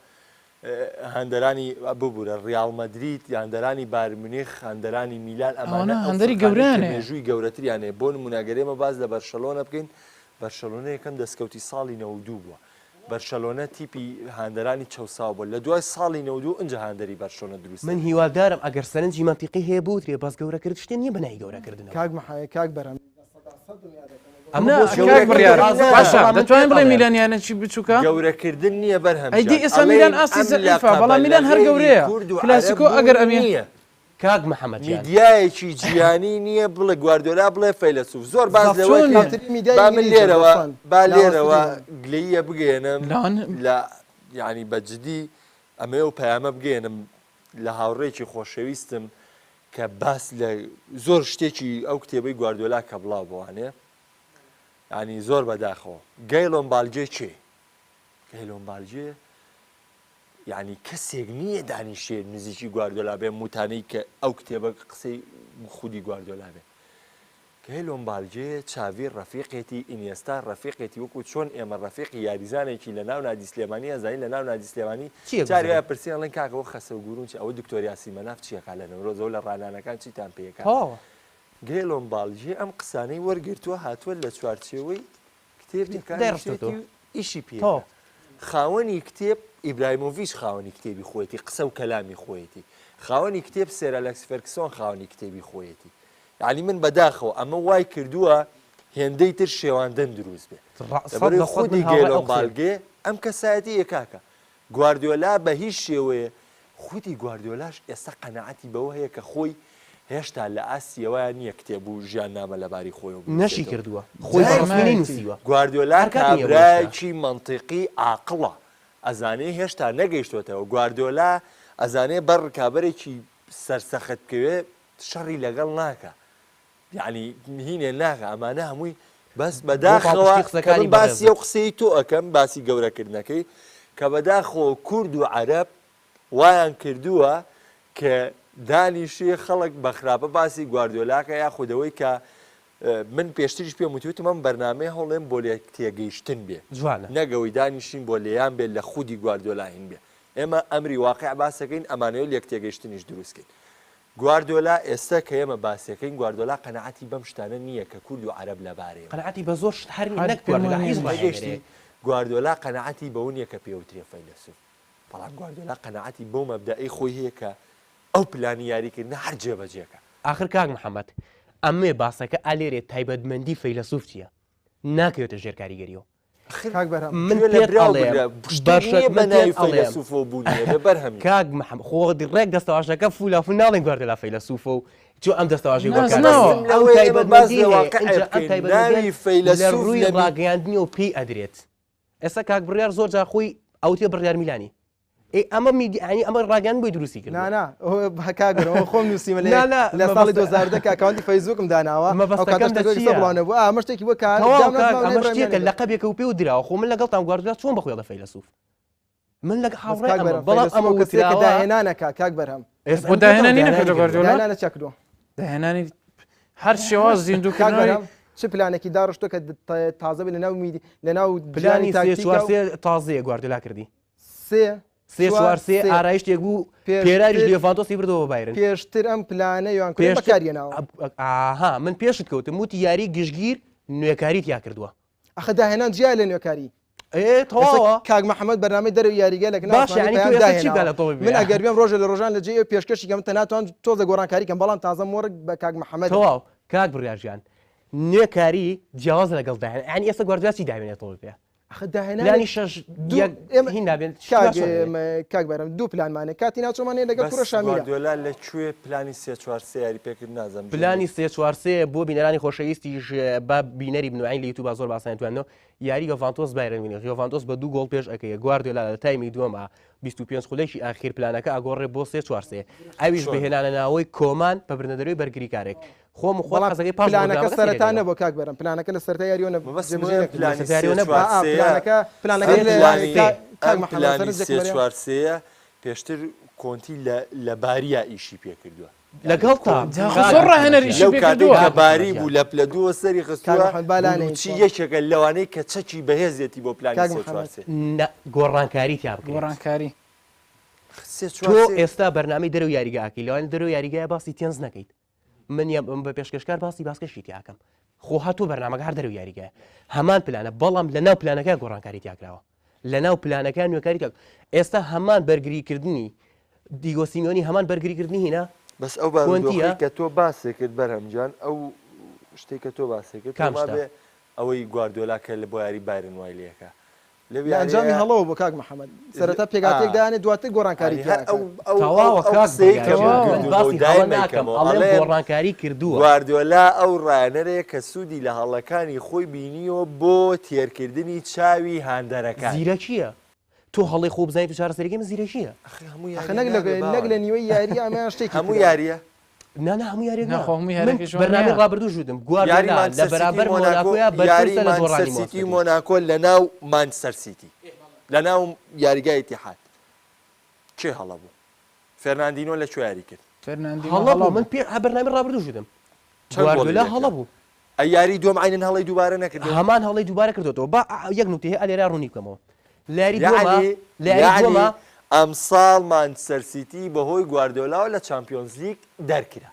A: هاندەرانی ببورە ڕیاڵ مەدرید، هاندەرانی بایرن مونیخ، هاندەرانی میلان
C: ئەوانە
A: ئەمانە ئەو
C: هاندەری
A: فرقانەی کە
C: گەورەیان هەیە.
A: مێژووی گەورەتریان هەیە بۆ نمونە گەر ئێمە باس لە بەرشەلۆنە بکەین بەرشەلۆنە یەکەم دەستکەوتی ساڵی 92 بووە بەرشەلۆنە تیپی هاندەرانی چەوساوە بووە لە دوای ساڵی 92 ئنجا هاندەری بەرشۆنە دروست
B: من
A: دەبێت.
B: هیوادارم ئەگەر سەرنجی مەنتیقی هەیە بوترێ بەس گەورەکرد شتێ نیە بەناوی گەورەکردنەوە.
D: کاک محە کاک بەرهەم 100% دڵنیا دەکەم.
B: ئەمە
C: نا
B: بۆ
C: کاک
B: گەورەکردن
C: بڕیار
B: ئازادە
C: باشە
B: بەڵام من
C: دەتوانین
B: پێت
C: بڵێین
B: ئەڵێم
C: میلان یانەکی بچووکە
A: گەورەکردن نییە بەرهەم
C: ئەی دی
A: جان
C: ئێستا میلان
A: ئەڵێین
C: ئاستی
A: ئەم
C: زەعیفە
A: لەقەبە
C: بەڵام
A: لە
C: میلان هەر
A: غەیری
C: گەورەیە
A: کورد و عەرەب
C: کلاسیکۆ ئەگەر
A: بوونی
C: ئەمیان
A: نییە
B: کاک محەمەد جان.
A: میدیایەکی جیهانی نییە بڵێ گواردیۆلا بڵێ فەیلەسوف زۆر باس
B: زەفت
A: لەوە
C: چۆن
A: کەین
D: کەمترین میدیای
A: با من
D: ئینگلیزە
A: لێرەوە
D: دەسەن
A: با لێرەوە
D: لاوازترینە.
A: گلەییە بگەیەنم
C: لان
A: لە یانی بە جدی ئەمەوێ ئەو پەیامە بگەیەنم لە هاوڕێکی خۆشەویستم کە باس لە زۆر شتێکی ئەو کتێبەی گواردیۆلا کە بڵاو بۆوانێ یانی زۆر بەداخەوە گەیلۆن بالگێ کێ گەیلۆن بالگێ یعنی کەسێک نییە دانیشێ نزیکی گواردۆلا بێ موتانەی کە ئەو کتێبە قسەی خودی گواردۆلا بێ گەیلۆن بالگێ چاڤی ڕەفیقێتی ئینێستا ڕەفیقێتی وەکو چۆن ئێمە ڕەفیقی یاریزانێکی لە ناو نادی سلێمانی ئەزانین لە ناو نادی سلێمانی
B: چییە
A: جاری
B: گوزەرێ؟
A: وایە پرسیان ئەڵێن کاکە ئەوە خەسرەو گورون چی ئەوە دکتۆر یاسین مەناف چیەکا لە نەورۆزەوە لە ڕانانەکان چیتان پێیەکا
B: تەواوە.
A: گەیلۆن بالگێ ئەم قسانەی وەرگرتووە هاتووە لە چوارچێوەی کتێبێکا
B: دایڕشتۆتەوە.
A: نووسێتی و ئیشی پێکا
B: تەواو.
A: خاوەنی کتێب ئیبراهیمۆڤیچ خاوەنی کتێبی خۆیەتی قسە و کەلامی خۆیەتی خاوەنی کتێب سێر ئەلێکس فێرگسۆن خاوەنی کتێبی خۆیەتی یانی من بەداخەوە ئەمە وای کردووە هێندەی تر شێواندن دروست بێ لەبەرەوەی
B: 100% من
A: خودی
B: هاوڕای ئەو
A: گەیلۆن
B: قسەیەم.
A: بالگێ ئەم کەسایەتی کاکە گواردیۆلا بە هیچ شێوەیە خودی گواردیۆلاش ئێستا قەناعەتی بەوە هەیە کە خۆی هێشتا لە ئاستی ئەوەیا نییە کتێب و ژیاننامە لەباری خۆیەوە
B: نەشی
A: بنووسێتەوە.
B: کردووە خۆی بە ڕەسمی
C: زایمایەتی.
B: نەینووسیوە.
A: گواردیۆلا
B: هەر کات نییە بۆ ئێستا.
A: کابرایەکی مەنتیقی ئاقڵە ئەزانێ هێشتا نەگەیشتۆتەوە گواردیۆلا ئەزانێ بەر ڕکابەرێکی سەرسەخت بکەوێ شەڕی لەگەڵ ناکا یەعنی هینێ ناکا ئەمانە هەمووی بەس
B: بۆ
A: بەداخەوە
B: پاڵپشتی
A: کە من
B: قسەکانی
A: باسی ئەو
B: بەڕێزت.
A: قسەی تۆ ئەکەم باسی گەورەکردنەکەی کە بەداخەوە کورد و عەرەب وایان کردووە کە دانیشێ خەڵک بە خراپە باسی گواردیۆلاکە یاخود ئەوەی کە من پێشتریش پێم وتی وتم ئەم بەرنامەیە هەوڵێن بۆ لێک تێگەیشتن بێ
B: جوانە.
A: نەک ئەوەی دانیشین بۆ لێیان بێ لە خودی گواردیۆلا هین بێ ئێمە ئەمری واقع باسەکەین ئەمانەوێت لێک تێگەیشتنیش دروست کەین. گواردیۆلا ئێستا کە ئێمە باسیەکەین گواردیۆلا قەناعەتی بەم شتانە نییە کە کورد و عەرەب لەبارەیەوە.
B: قەناعەتی بە زۆر شت هەر نییە
C: هەر
B: نەک
C: پێم
B: گواردیۆلا
C: وانیە
B: هیچ
A: تێگەیشتی؟
B: ڕاهێنەرێک.
A: گواردیۆلا قەناعەتی بەوە نییە کە پێی وترێ فەیلەسوف بەڵام گواردیۆلا قەناعەتی بەو مەبدەئەی خۆی هەیە کە ئەو پلانی یاریکردنە هەر جێبەجێکا.
B: ئاخر کاک محەمەد ئەمێ باسەکە ئالێرێ تایبەتمەندی فەیلەسوف چییە ناکەوێتە ژێر کاریگەریەوە.
D: کاک بەرهەم
B: من
A: گوێ لە
B: پێت
A: براو
B: ئەڵێم
A: بگرە شتێک
B: باشە
A: نییە بە
B: من پێت
A: ناوی
B: ئەڵێم
A: فەیلەسوفەوە بوونی هەبێ بەرهەمی.
B: کاک محەمەد خۆ ڕێک دەستەواشەکە فولا فول ناڵێن گواردیۆلا فەیلەسوفە و چۆ ئەم دەستەواژەی
C: ناز
B: وەکار
C: ناوە.
B: دەبێت ئەو
A: لەوەی ئێمە باس
B: تایبەتمەندی
A: لە
B: هەیە
A: واقعێ
B: ئینجا ئەم
A: بکەین
B: تایبەتمەندیە
A: ناوی
B: لە
A: فەیلەسوف
B: ڕووی
A: لە می
B: ڕاگەیاندنیەوە پێی ئەدرێت ئێستا کاک بڕیار زۆر جار خۆی ئەوتێ بڕیار میلانی ئێ ئەمە میدی یانی ئەمە ڕاگەیاندن بۆی دروستی کردووە.
D: نا نا کاک بەرهەم ئەوە خۆم نووسیمە لە
B: نا نا
D: لە ساڵی
B: مەبەستە
D: 2010 کە ئەکاونتی فەیسبووکم داناوە ئەو کاتە
B: مەبەستەکەم لە
D: شتێک
B: چییە؟
D: بڵاو نەبوو ئەمە شتێکی بووە کە
B: تەواو
D: دامناس
B: کاک
D: ماوە
B: ئەمە
D: لای
B: شتێکە
D: برایم
B: لەقەبێکە و پێ دراوە خۆ من لەگەڵتان گواردیۆلا چۆن بە خۆی ئەڵێ فەیلەسوف من لەگە
D: بەس
B: هاوڕێ
D: کاک
B: ئەمە
D: بەرهەم
B: بەڵام
D: فەیلەسوف
B: ئەمە
D: ئەو کەسەیە کە
B: وتراوە
D: داهێنانەکە کاک بەرهەم
B: ئێستا
C: بۆ
B: من پێت
C: داهێنانی
B: دەڵێم
C: نەکردووە
B: داهێنانی کردووە
C: گواردیۆلا
D: داهێنانە چیا کردووە
C: داهێنانی هەر شێواز
D: کاک
C: زیندووکردنەوەی
D: بەرهەم چ پلانێکی داڕشتووە کە تازە بێ لەناو میدی لەناو
B: پلانی
D: پلانی
B: سێ چوار
D: تاکتیکا و
B: سێ تازەیە گواردیۆلا کردی
D: سێ
B: سێ
D: چوار
B: چوار سێ
D: سێ
B: ئارایشتێک بوو پێراریش
D: پێشتر
B: لێڤاندۆسی بردەوە بە بایرن
D: پێشتر ئەم پلانە یۆهان کرۆیف
B: پێشتر
D: بەکاریێناوە
B: ئاها من پێشت کەوتم وتی یاری گشتگیر نوێکاری تیا کردووە
D: ئەخە داهێنان جیایە لە نوێکاری
B: ئێ
D: ئێستا
B: تەواوە
D: کاک محەممەد بەرنامەی دەرەوەی یاریگە لە کەناڵ
B: باشە
D: ئاسمانی
B: یعنی تۆ
D: پەیام
B: ئێستا چی بکە
D: داهێناوە
B: لە تۆپی
D: من
B: پێ
D: ئەگەر بێم ڕۆژێ لە ڕۆژان لە جێی ئەو پێشکەشی کەم تەناتوان تۆزە گۆڕانکاری کەم بەڵام تازە مۆرک بە کاک محەممەدم
B: تەواو کاک بڕیار گیان نوێکاری جیاوازە لەگەڵ داهێنان یعنی ئێستا گواردیۆلا چی داهێنێت تۆپی پێ
D: ئەخە
B: پلانی
D: داهێنانێک
B: شەش
D: دوو
B: یەک
D: ئێمە
B: هین نابێت
D: کاک
B: چۆن دەبێت
D: کاک بەرەم دوو پلانمانە کاتی ناچۆمان هەیە لەگەڵ
A: بەس
D: کوڕە شامیرە
A: گواردیۆلا لە کوێ پلانی سێ چوار سێ یاری پێکرد نازانم جێ
B: پلانی
A: نەبوو.
B: سێ چوار سێ بۆ بینەرانی خۆشەویستیش با بینەری بنوعین لە یوتیوب زۆر باسانە توانەوە یاری یۆڤانتۆس بایرن میونخ یۆڤانتۆس بە دوو گۆڵ پێش ئەکەیە گواردیۆلا لە تایمی دووەما 25 خولەکی ئاخیر پلانەکە ئەگۆڕێ بۆ سێ چوار سێ ئەویش
A: چۆن؟
B: بەهێنانە ناوەی کۆمان بە بردنە دەرەوەی بەرگریکارێک خۆم و خۆت
D: بەڵام
B: حەزەکەی پاش
D: پلانەکە
B: بەرنامەکە
D: سەرەتا
B: سەیرەکەینەوە.
D: نەبوو کاک بەرەم پلانەکە لە سەرەتا یاریەوە نەبوو
A: مەبەستم
D: جێبەجێ
A: ئەوەیە
D: نەکردووە.
A: پلانی
B: لە
A: سێ
B: سەرەتا
A: چوار
D: ئا ئا
A: سێیە
D: پلانەکە پلانەکە
A: ئەم
D: لە
A: پلانی
D: کاک کاک
A: ئەم
D: محەممەد
A: پلانی
D: سەرنجێک
A: سێ
D: مەرێ
A: چوار سێیە پێشتر کۆنتی لە لە باریا ئیشی پێ کردووە یعنی
B: لەگەڵتا
A: کۆنتی
C: جا خۆ
B: کاک
C: زۆر
B: محەممەد
C: ڕاهێنەر
B: گیان.
C: ئیشی
A: لەو
C: پێ
A: کاتەی
C: کردووە
A: کە
B: کاک
A: باری
B: محەممەد
A: بوو
B: گیان.
A: لە پلە دووە سەری
D: کاک
A: خستووە
D: محەممەد با لانەین
A: بونوچی
D: تۆ
A: یەکێکە لەوانەی کە چەکی بەهێزێتی بۆ پلانی
D: کاک
A: سێ چوار
D: محەممەد
A: سێ
B: نا گۆڕانکاری تیا بکرێت.
C: گۆڕانکاری
A: سێ چوار
B: تۆ
A: سێ
B: ئێستا بەرنامەی دەرەوە یاریگا ئەکەی لەوانە دەرەوە یاریگایە باسی تێنز نەکەیت من یە بە پێشکەشکار باسی باسکەشی تیاکەم خۆ هاتوو بەرنامەکە هەر دەرەوە یاریگایە هەمان پلانە بەڵام لە ناو پلانەکە گۆڕانکاری تیاکراوە لە ناو پلانەکە نوێکاری تیا ئێستا هەمان بەرگریکردنی دیگۆ سیمیۆنی هەمان بەرگریکردنی هینا
A: بەس ئەو
B: کۆنتیە
A: بارودۆخەی کە تۆ باسی کرد بەرهەم جان ئەو شتێک کە تۆ باسی کرد
B: کام
A: پێم
B: شتە
A: وابێ ئەوەی گواردیۆلا کە لە بۆ یاری بایرن وای لێکا لەو
D: لە ئەنجامی
A: یاریە
D: هەڵەوە بۆ کاک محەممەد سەرەتا پێکهاتەیەک
A: ئا
D: دانێ دواتر گۆڕانکاری
A: یعنی
D: تیا
A: هەر ئەو
D: ئەکات
A: ئەو ئەو
B: تەواوە
A: ئەو
B: کاک
A: قسەی
B: بڕیار
A: کە من
B: گیان من
A: کردوومە و
B: باسی هەڵە
A: دایم
B: ناکەم
A: ئەیکەمەوە
B: ئەڵێم
A: ئەڵێم
B: گۆڕانکاری کردووە
A: گواردیۆلا ئەو ڕایەنەرەیە کە سوودی لە هەڵەکانی خۆی بینیوە بۆ تێرکردنی چاوی هاندەرەکانی.
B: زیرەکییە تۆ هەڵەی خۆ بزانیت و چارەسەریکەی من زیرەکییە.
A: ئەخ هەموو
D: ئەخە
A: یاریە
D: نەک لە
A: نابێ
D: نەک
A: باوان
D: لە نیوەی یاریە ئەمەیان شتێکی
A: هەموو
D: ترە.
A: یاریە
B: نا نا هەموو یاریەک
C: نا
B: نا
C: خۆ هەموو
B: من
C: یاریەکەش وا
B: بەرنامەی
C: نییە.
B: ڕابردووش وتم
A: یاری
B: گواردیۆلا لە
A: مانچستەر سیتی
B: بەرامبەر
A: مۆناکۆ
B: مۆناکۆیا
A: یاری
B: بەرپرسە لە
A: مانچستەر
B: دۆڕانی
A: سیتی
B: مۆناکۆ.
A: مۆناکۆ لە ناو مانچستەر سیتی لە ناو یاریگای ئیتیحاد کێ هەڵە بوو فێرناندینۆ لە کوێ یاری کرد
C: فێرناندینۆ
B: هەڵە
C: هەڵە
B: بوو من
C: بوو.
B: پێ هە بەرنامەی ڕابردووش وتم
A: چەند گۆڵی
B: گواردیۆلا
A: لێکرا
B: هەڵە بوو
A: ئەی یاری دووەم عەینەن هەڵەی دووبارە نەکردەوە؟
B: هەمان هەڵەی دووبارە کردۆتەوە با یەک نوکتەی هەیە ئەلێرا ڕوونی بکەمەوە لە یاری دووەما
A: یەعنی
B: لە یاری
A: یەعنی
B: دووەما
A: ئەمساڵ مانچستەر سیتی بەهۆی گواردیۆلاوە لە چامپیۆنزلیگ دەرکرا.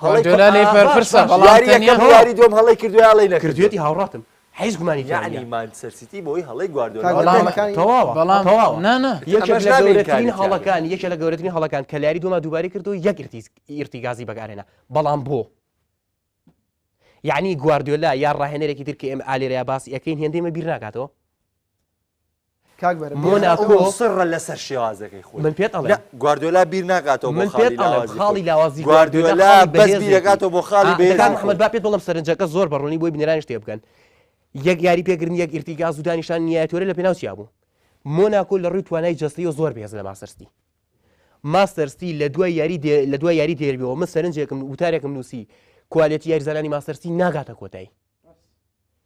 A: هەڵەی
C: گواردیۆلا لێی
B: باش
C: بەرپرسە
B: باش
C: بەڵام
A: یاری
C: تەنیا
A: یەکەم و یاری دووەم هەڵەی کردووە یا هەڵەی نەکردووە؟
B: کردوێتی هاوڕاتم هیچ گومانی تیا
A: یەعنی
B: نییە
A: مانچستەر سیتی بەهۆی هەڵەی
D: کاک
A: گواردیۆلاوە
C: بەڵام
A: دەرکرا.
D: بەرنامەکانی
B: تەواوە
C: بەڵام
B: تەواوە
C: نا نا
B: یەکێک
A: ئەمەش
B: لە
A: نابێ
B: گەورەترین
A: ئینکاری تیا بێ.
B: هەڵەکان یەکێک لە گەورەترین هەڵەکان کە لە یاری دووەما دووبارەی کردەوە یەک ئیرتیگازی بەکارهێنا بەڵام بۆ یەعنی گواردیۆلا یا ڕاهێنەرێکی تر کە ئێمە ئالێرەیا باسی ئەکەین هێندەی ئێمە بیر ناکاتەوە؟
D: کاک بەرم
B: مۆناکۆ
A: مصڕە لەسەر شێوازەکەی خۆی
B: من پێت
A: نا
B: ئەڵێم
A: گواردیۆلا بیر ناکاتەوە بۆ
B: من پێت
A: خاڵی
B: ئەڵێم
A: لاوازی
B: خاڵی
A: خۆی
B: لاوازی گواردیۆلا
A: گواردیۆلا
B: خاڵی
A: بەس
B: بەهێزێتی
A: بیرەکاتەوە بۆ خاڵی
B: ئا،
A: بەهێزی
B: کاک
A: خۆی
B: محمد با پێت بڵێم سەرنجەکە زۆر بە ڕوونی بۆی بینەرانیش تێبگەن یەک یاری پێکردن یەک ئیرتیکاز و دانیشتان نیایەتۆرە لە پێناو چیا بوو مۆناکۆ لە ڕووی توانای جەستەیەوە زۆر بەهێزە لە ماستەرستی ماستەرستی لە دوای یاری لە دوای یاری دێربیەوە من سەرنجێکم وتارێکم نووسی کوالێتی یاریزانانی ماستەرستی ناگاتە کۆتایی